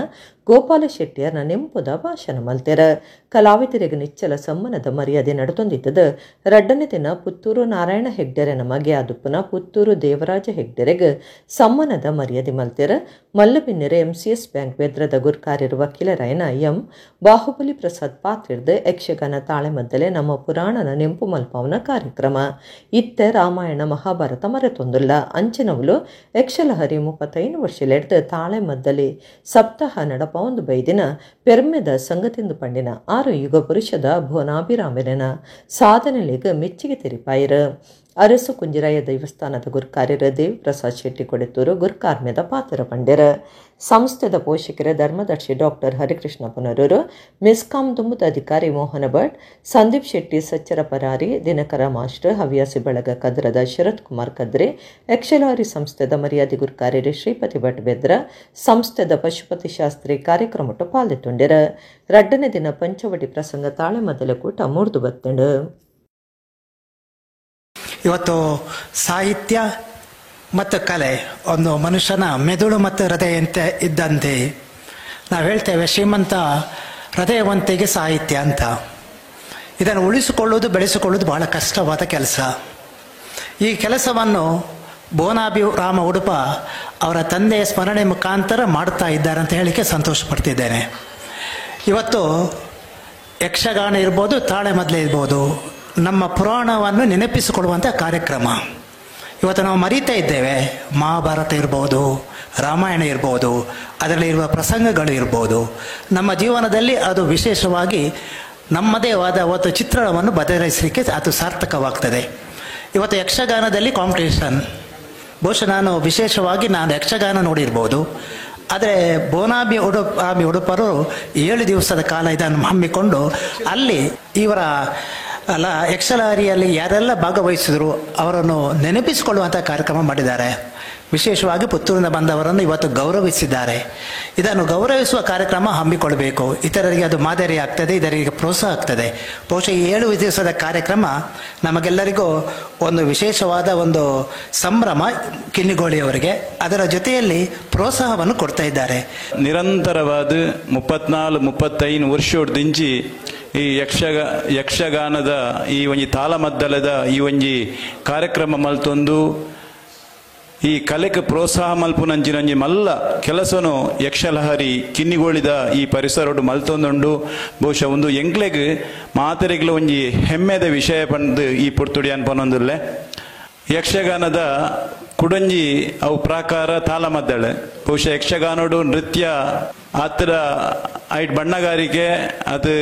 ಗೋಪಾಲ ಶೆಟ್ಟಿಯರ್ನ ನೆಂಪುದ ಭಾಷಣ ಮಲ್ತೆರ. ಕಲಾವಿದರಿಗೆ ನಿಚ್ಚಲ ಸಮ್ಮನದ ಮರ್ಯಾದೆ ನಡೆತೊಂದಿದ್ದದ. ರಡ್ಡನೇ ದಿನ ಪುತ್ತೂರು ನಾರಾಯಣ ಹೆಗ್ಡೆರೆನ ಮಗೆ ಆದುಪ್ಪನ ಪುತ್ತೂರು ದೇವರಾಜ ಹೆಗ್ಡೆರೆಗ್ ಸಮ್ಮನದ ಮರ್ಯಾದೆ ಮಲ್ತೆರ. ಮಲ್ಲಬಿನ್ನೆರೆ MCS bank ಬೆದ್ರದ ಗುರ್ಕಾರ್ಯರು ವಕೀಲರಾಯನ M Bahubali Prasad ಪಾತ್ರಿರ್ದ Yakshagana ತಾಳೆಮದ್ದಲೆ ನಮ್ಮ ಪುರಾಣನ ನೆಂಪು ಮಲ್ಪಾವನ ಕಾರ್ಯಕ್ರಮ. ಇತ್ತೆ ರಾಮಾಯಣ ಮಹಾಭಾರತ ಮರೆತೊಂದುಲ್ಲ. ಅಂಚಿನವುಲು ಯಕ್ಷಲಹರಿ 35 ವರ್ಷಲೆಡ್ದು ತಾಳೆಮದ್ದಲೆ ಸಪ್ತಾಹ ನಡಪ ಒಂದು ಬೈದಿನ ಪೆರ್ಮೆದ ಸಂಗತಿಂದು ಪಂಡಿನ ಆರು ಯುಗ ಪುರುಷದ ಭುವನಾಭಿರಾಮನ ಸಾಧನೆಲಿಗ ಮೆಚ್ಚಿಗೆ ತೆರಿಪಾಯಿರ. ಅರಸು ಕುಂಜಿರಾಯ ದೇವಸ್ಥಾನದ ಗುರ್ಕಾರ್ಯರ ದೇವಿಪ್ರಸಾದ್ ಶೆಟ್ಟಿ ಕೊಡೆತೂರು ಗುರ್ಕಾರ್ಮ್ಯದ ಪಾತ್ರ ಪಂಡೆರ. ಸಂಸ್ಥೆದ ಪೋಷಕರ ಧರ್ಮದರ್ಶಿ ಡಾಕ್ಟರ್ ಹರಿಕೃಷ್ಣ ಪುನರೂರು, ಮೆಸ್ಕಾಂ ದುಂಬುದ ಅಧಿಕಾರಿ ಮೋಹನ ಭಟ್, ಸಂದೀಪ್ ಶೆಟ್ಟಿ ಸಚ್ಚರ ಪರಾರಿ, ದಿನಕರ ಮಾಸ್ಟರ್, ಹವ್ಯಾಸಿ ಬಳಗ ಕದ್ರದ ಶರತ್ ಕುಮಾರ್ ಕದ್ರೆ, ಯಕ್ಷಲಹರಿ ಸಂಸ್ಥೆದ ಮರ್ಯಾದೆ ಗುರ್ಕಾರ್ಯರು ಶ್ರೀಪತಿ ಭಟ್ ಬೆದ್ರ, ಸಂಸ್ಥೆದ ಪಶುಪತಿ ಶಾಸ್ತ್ರಿ ಕಾರ್ಯಕ್ರಮಟ್ಟು ಪಾಲ್ಗೊಂಡೆರ. ರಡ್ಡನೇ ದಿನ ಪಂಚವಟಿ ಪ್ರಸಂಗ ತಾಳೆಮದ್ದಲೆ ಕೂಟ ಮೂರ್ದು ಬತ್ತಂಡು. ಇವತ್ತು ಸಾಹಿತ್ಯ ಮತ್ತು ಕಲೆ ಒಂದು ಮನುಷ್ಯನ ಮೆದುಳು ಮತ್ತು ಹೃದಯಂತೆ ಇದ್ದಂತೆ. ನಾವು ಹೇಳ್ತೇವೆ ಶ್ರೀಮಂತ ಹೃದಯವಂತಿಗೆ ಸಾಹಿತ್ಯ ಅಂತ. ಇದನ್ನು ಉಳಿಸಿಕೊಳ್ಳುವುದು ಬೆಳೆಸಿಕೊಳ್ಳುವುದು ಬಹಳ ಕಷ್ಟವಾದ ಕೆಲಸ. ಈ ಕೆಲಸವನ್ನು ಭುವನಾಭಿ ರಾಮ ಉಡುಪ ಅವರ ತಂದೆಯ ಸ್ಮರಣೆ ಮುಖಾಂತರ ಮಾಡ್ತಾ ಇದ್ದಾರೆ ಅಂತ ಹೇಳಲಿಕ್ಕೆ ಸಂತೋಷ ಪಡ್ತಿದ್ದೇನೆ. ಇವತ್ತು ಯಕ್ಷಗಾನ ಇರ್ಬೋದು, ತಾಳೆಮದ್ದಲೆ ಇರ್ಬೋದು, ನಮ್ಮ ಪುರಾಣವನ್ನು ನೆನಪಿಸಿಕೊಳ್ಳುವಂಥ ಕಾರ್ಯಕ್ರಮ. ಇವತ್ತು ನಾವು ಮರೀತಾ ಇದ್ದೇವೆ. ಮಹಾಭಾರತ ಇರ್ಬೋದು, ರಾಮಾಯಣ ಇರ್ಬೋದು, ಅದರಲ್ಲಿರುವ ಪ್ರಸಂಗಗಳು ಇರ್ಬೋದು, ನಮ್ಮ ಜೀವನದಲ್ಲಿ ಅದು ವಿಶೇಷವಾಗಿ ನಮ್ಮದೇ ಆದ ಒಂದು ಚಿತ್ರಣವನ್ನು ಬದಲಾಯಿಸಲಿಕ್ಕೆ ಅದು ಸಾರ್ಥಕವಾಗ್ತದೆ. ಇವತ್ತು ಯಕ್ಷಗಾನದಲ್ಲಿ ಕಾಂಪಿಟೇಷನ್, ಬಹುಶಃ ನಾನು ವಿಶೇಷವಾಗಿ ನಾನು ಯಕ್ಷಗಾನ ನೋಡಿರ್ಬೋದು, ಆದರೆ ಭುವನಾಭಿ ಉಡುಪಾಮಿ ಉಡುಪರು 7 ದಿವಸದ ಕಾಲ ಇದನ್ನು ಹಮ್ಮಿಕೊಂಡು ಅಲ್ಲಿ ಇವರ ಅಲ್ಲ ಯಕ್ಷಲಹರಿಯಲ್ಲಿ ಯಾರೆಲ್ಲ ಭಾಗವಹಿಸಿದರು ಅವರನ್ನು ನೆನಪಿಸಿಕೊಳ್ಳುವಂಥ ಕಾರ್ಯಕ್ರಮ ಮಾಡಿದ್ದಾರೆ. ವಿಶೇಷವಾಗಿ ಪುತ್ತೂರಿನಿಂದ ಬಂದವರನ್ನು ಇವತ್ತು ಗೌರವಿಸಿದ್ದಾರೆ. ಇದನ್ನು ಗೌರವಿಸುವ ಕಾರ್ಯಕ್ರಮ ಹಮ್ಮಿಕೊಳ್ಬೇಕು. ಇತರರಿಗೆ ಅದು ಮಾದರಿ ಆಗ್ತದೆ, ಇತರರಿಗೆ ಪ್ರೋತ್ಸಾಹ ಆಗ್ತದೆ. ಬಹುಶಃ ಈ 7 ದಿವಸದ ಕಾರ್ಯಕ್ರಮ ನಮಗೆಲ್ಲರಿಗೂ ಒಂದು ವಿಶೇಷವಾದ ಒಂದು ಸಂಭ್ರಮ ಕಿನ್ನಿಗೋಳಿಯವರಿಗೆ, ಅದರ ಜೊತೆಯಲ್ಲಿ ಪ್ರೋತ್ಸಾಹವನ್ನು ಕೊಡ್ತಾ ಇದ್ದಾರೆ. ನಿರಂತರವಾದ 34-35 ವರ್ಷದಿಂಚಿ ಈ ಯಕ್ಷಗಾನದ ಈ ಒಂಜಿ ತಾಳಮದ್ದಲದ ಈ ಒಂಜಿ ಕಾರ್ಯಕ್ರಮ ಮಲ್ತೊಂದು ಈ ಕಲೆಗೆ ಪ್ರೋತ್ಸಾಹ ಮಲ್ಪುನಂಚಿನಂಜಿ ಮಲ್ಲ ಕೆಲಸನು ಯಕ್ಷಲಹರಿ ಕಿನ್ನಿಗೋಳಿದ ಈ ಪರಿಸರಡು ಮಲ್ತೊಂದುಂಡು. ಬಹುಶಃ ಒಂದು ಎಂಕ್ಲೆಗ್ ಮಾತೆರೆಗ್ಲ ಒಂಜಿ ಹೆಮ್ಮೆದ ವಿಷಯ ಪಂದು ಈ ಪುರ್ತುಡಿ ಅನ್ಪನೊಂದುಲ್ಲೆ. ಯಕ್ಷಗಾನದ ಕುಡಂಜಿ ಅವು ಪ್ರಾಕಾರ ತಾಳಮದ್ದಳೆ. ಬಹುಶಃ ಯಕ್ಷಗಾನೋಡು ನೃತ್ಯ ಆತರ ಐಟ್ ಬಣ್ಣಗಾರಿಕೆ ಅದು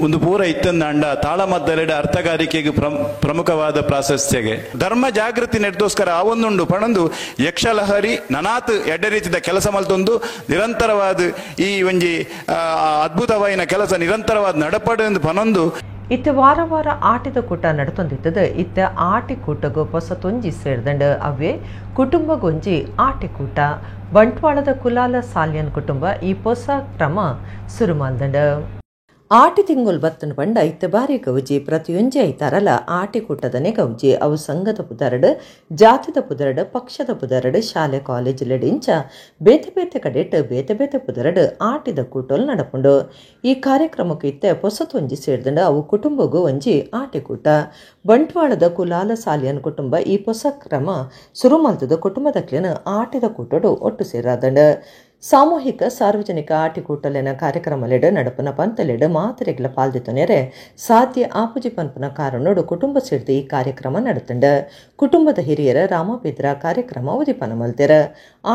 ಒಂದು ಪೂರ ಇತ್ತಂದಾಂಡ ತಾಳಮದ್ದಲೆಡ ಅರ್ಥಗಾರಿಕೆಗೆ ಪ್ರಮುಖವಾದ ಪ್ರಾಶಸ್ತ್ಯಗೆ ಧರ್ಮ ಜಾಗೃತಿ ನೆಡ್ದೋಸ್ಕರ ಆ ಒಂದುಂಡು ಪಣಂದು ಯಕ್ಷಲಹರಿ ನನಾತ್ ಎಡ್ಡೆ ರೀತಿಯ ಕೆಲಸ ಮಲ್ತೊಂದು ನಿರಂತರವಾದ ಈ ಒಂಜಿ ಅದ್ಭುತವಾಯಿನ ಕೆಲಸ ನಿರಂತರವಾದ ನಡಪಡು ಎಂದು ಪನೊಂದು. ಇತ್ತ ವಾರ ವಾರ ಆಟಿದ ಕೂಟ ನಡತೊಂದಿತ್ತದ. ಇತ್ತ ಆಟಿ ಕೂಟಗು ಪೊಸತೊಂಜಿ ಸೇರ್ದಂಡ ಅವೇ ಕುಟುಂಬಗೊಂಜಿ ಆಟಿಕೂಟ. ಬಂಟ್ವಾಳದ ಕುಲಾಲ ಸಾಲ್ಯನ್ ಕುಟುಂಬ ಈ ಪೊಸ ಕ್ರಮ ಸುರುಮಾಲ್ದಂಡ. ಆಟಿ ತಿಂಗುಲ್ ಬತ್ತನ ಬಂಡ ಇತ್ತ ಬಾರಿ ಗೌಜಿ ಪ್ರತಿಯೊಂಜಿ ಐತಾರಲ ಆಟಿಕೂಟದನೆ ಗೌಜಿ. ಅವು ಸಂಘದ ಪುದರಡು, ಜಾತಿದ ಪುದರಡು, ಪಕ್ಷದ ಪುದರಡು, ಶಾಲೆ ಕಾಲೇಜ್ ಲೆಡಿಂಚ ಬೇತೆ ಬೇತೆ ಕಡೆಟ್ ಬೇತೆ ಬೇತೆ ಪುದರಡು ಆಟಿದ ಕೂಟಲ್ ನಡಪುಂಡು. ಈ ಕಾರ್ಯಕ್ರಮಕ್ಕೆ ಇತ್ತ ಪೊಸತೊಂಜಿ ಸೇರ್ದಂಡ ಅವು ಕುಟುಂಬಗೂ ಒಂಜಿ ಆಟಿಕೂಟ. ಬಂಟ್ವಾಳದ ಕುಲಾಲ ಸಾಲಿಯನ್ ಕುಟುಂಬ ಈ ಪೊಸ ಕ್ರಮ ಸುರುಮಲ್ತದ ಕುಟುಂಬದಕ್ಲೆನ ಆಟಿದ ಕೂಟಡು ಒಟ್ಟು ಸೇರಾದಂಡ. ಸಾಮೂಹಿಕ ಸಾರ್ವಜನಿಕ ಆಟಿಕೂಟಲೆನ ಕಾರ್ಯಕ್ರಮಲೆಡ್ ನಡಪನ ಪಂತಲೆಡ್ ಮಾತ್ರೆಗಳ ಪಾಲ್ದಿತ್ತೊನೆರೆ ಸಾಧ್ಯ ಆಪುಜಿ ಪನ್ಪನ ಕಾರಣೋಡು ಕುಟುಂಬ ಸೇರ್ದು ಈ ಕಾರ್ಯಕ್ರಮ ನಡತಂಡ. ಕುಟುಂಬದ ಹಿರಿಯರ ರಾಮಬಿದ್ರ ಕಾರ್ಯಕ್ರಮ ಉದಿಪನ ಮಲ್ತೆರ.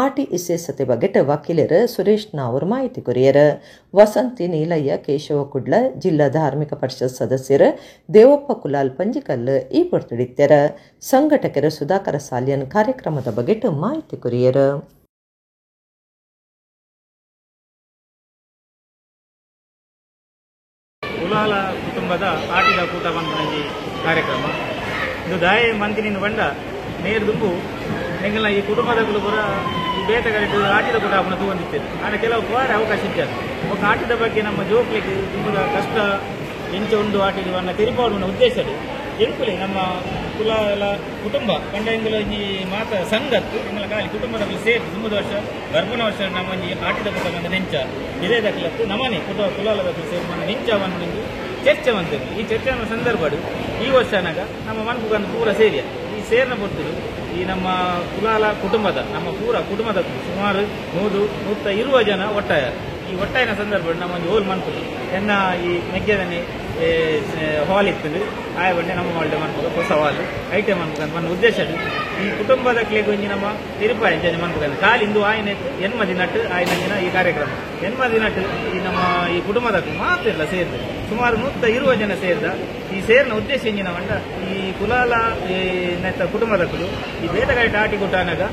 ಆಟಿ ಇಸೇಸತೆ ಬಗೆಟ್ ವಕೀಲರು ಸುರೇಶ್ ನಾವೂರ್ ಮಾಹಿತಿ ಕೊರಿಯರ. ವಸಂತಿ ನೀಲಯ್ಯ ಕೇಶವ ಕುಡ್ಲ, ಜಿಲ್ಲಾ ಧಾರ್ಮಿಕ ಪರಿಷತ್ ಸದಸ್ಯರು ದೇವಪ್ಪ ಕುಲಾಲ್ ಪಂಜಿಕಲ್ ಈ ಪೊರ್ತುಡಿತ್ತೆರ. ಸಂಘಟಕರು ಸುಧಾಕರ ಸಾಲಿಯನ್ ಕಾರ್ಯಕ್ರಮದ ಬಗೆಟ್ ಮಾಹಿತಿ ಕೊರಿಯರ. ಕುಲಾಲ ಕುಟುಂಬದ ಆಟಿದ ಕೂಟ ಬಂದ ಕಾರ್ಯಕ್ರಮ ಇದು ದಾಯ ಮಂತಿನಿಂದ ಬಂಡ ನೇರು ದುಂಬು ಎಂಗಲ ಈ ಕುಟುಂಬದ ಪೂರ ಈ ಬೇಟೆಗಾರಿಕೆ ಆಟಿದ ಕೂಟ ಅವನ ತೂವಂದಿತ್ತೇವೆ. ಆದರೆ ಕೆಲವು ವಾರ ಅವಕಾಶ ಇದ್ದಾರೆ ఒక ಆಟದ ಬಗ್ಗೆ ನಮ್ಮ ಜೋಕ್ಲಿಗೆ ತುಂಬದ ಕಷ್ಟ ಎಂಚ ಉಂಡು ಆಟಿದ ತೆರಿಪಾಡುವ ಉದ್ದೇಶ ಎಂಕುಲೆ ನಮ್ಮ ಕುಲಾಲ ಕುಟುಂಬ ಪಂಡ ಎಂಗುಲ ಈ ಮಾತ ಸಂಗತ್ತು ಎಂಗಲ ಖಾಲಿ ಕುಟುಂಬದ ಸೇರಿ ತುಂಬದ ವರ್ಷ ಗರ್ಭನ ವರ್ಷ ನಮ್ಮ ಈ ಆಟಿದ ಕುಟುಂಬ ನೆಂಚ ಇದೇ ದಕ್ಕಲತ್ತು ನಮನೆ ಕುಟುಂಬ ಕುಲಾಲದ ಸೇರಿ మన ನೆಂಚ ಒಂದು ಚರ್ಚೆ ಬಂತೇವೆ. ಈ ಚರ್ಚೆ ಸಂದರ್ಭ ಈ ವರ್ಷನಾಗ ನಮ್ಮ ಮನ್ಪುಗಂದು ಪೂರ ಸೇರಿಯ ಈ ಸೇರಿನ ಪೊರ್ತುಡು ಈ ನಮ್ಮ ಕುಲಾಲ ಕುಟುಂಬದ ನಮ್ಮ ಪೂರ ಕುಟುಂಬದ ಸುಮಾರು 100-120 ಜನ ಒಟ್ಟಾಯ. ಈ ಒಟ್ಟಾಯಿನ ಸಂದರ್ಭ ನಮ್ಮ ಒಂದು ಹೋಲ್ ಮನ್ಪುದು ಎನ್ನ ಈ ಮೆಗ್ಗೆದನೆ ಹಾಲ್ ಇತ್ತು ಆಯ ಬಂಡೆ ನಮ್ಮ ಒಳ್ಳೆ ಮನ್ಪುಗ ಹೊಸ ಹಾಲ್ ಐಟಮ್ ಮನ್ಪುಗಂತ ನನ್ನ ಉದ್ದೇಶ ಈ ಕುಟುಂಬದ ಕ್ಲೇಗೊಂಜಿ ನಮ್ಮ ತಿರುಪಾಯ ಜನ ಮನ್ಪುಗಂತ ಖಾಲಿ ಇಂದು ಆಯ್ನ ಎನ್ಮದಿ ನಟ್ಟು ಆಯ್ನ ದಿನ ಈ ಕಾರ್ಯಕ್ರಮ ಎನ್ಮದಿ ನಟ್ಟು ಈ ನಮ್ಮ ಈ ಕುಟುಂಬದ ಮಾತ್ರ ಇಲ್ಲ ಸೇರಿದ ಸುಮಾರು 120 ಜನ ಸೇರಿದ ಈ ಸೇರಿನ ಉದ್ದೇಶ ಎಂಜಿನ ಮಂಡ ಈ ಕುಲಾಲ ಕುಟುಂಬದಕ್ಕಲು ಈ ಬೇಟಗಾರಿ ಆಟಿ ಕೊಟ್ಟಾನಾಗ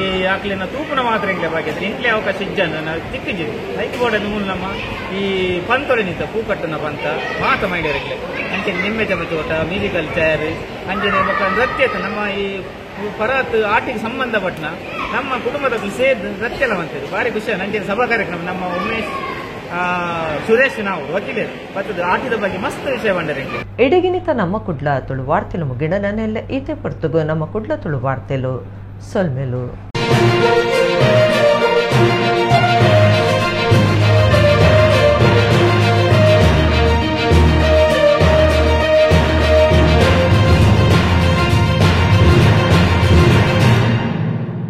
ಈ ಆಕ್ಲಿನ ತೂಪುನ ಮಾತ್ರ ಎಂಗ್ಲೆ ಬಾಕಿ ಇಂಕ್ಲೆ ಅವಕಾಶ ಇಜ್ಜನ ತಿಕ್ಕಿಜಿದೆ ಐಕ್ ಬೋರ್ಡ್ ಮೂಲ ನಮ್ಮ ಈ ಪಂತೊಳೆ ನಿಂತ ಪೂಕಟ್ಟನ ಪಂತ ಮಾತ ಮಹಿಳೆಯರಿಗೆ ಅಂಚನೆ ನಿಮ್ಮೆ ಚಮಚೋಟ ಮ್ಯೂಸಿಕಲ್ ಚೇರ್ ಅಂಚನೆ ಬೊಕ್ಕ ನೃತ್ಯ ನಮ್ಮ ಈ ಪರಾತ್ ಆಟಿಗೆ ಸಂಬಂಧಪಟ್ಟನ ನಮ್ಮ ಕುಟುಂಬದ ಸೇರಿದ ನೃತ್ಯ ಎಲ್ಲ ಬಂತಿದೆ ಭಾರಿ ಖುಷಿ. ಅಂಚನೆ ಸಭಾ ಕಾರ್ಯಕ್ರಮ ನಮ್ಮ ಉಮೇಶ್ ಸುರೇಶ್ ನಾವು ವಕೀಲರು ಮತ್ತು ಆಟದ ಬಗ್ಗೆ ಮಸ್ತ್ ವಿಷಯ ಬಂದರೆ. ಎಡಗಿನಿತ ನಮ್ಮ ಕುಡ್ಲ ತುಳು ವಾರ್ತೆಲು ಮುಗಿಡ ನನ್ನೆಲ್ಲ ಈತೆ ಪೊರ್ತುಗು ನಮ್ಮ ಕುಡ್ಲ ತುಳು ವಾರ್ತೆಲು ಸೊಲ್ಮೆಲು.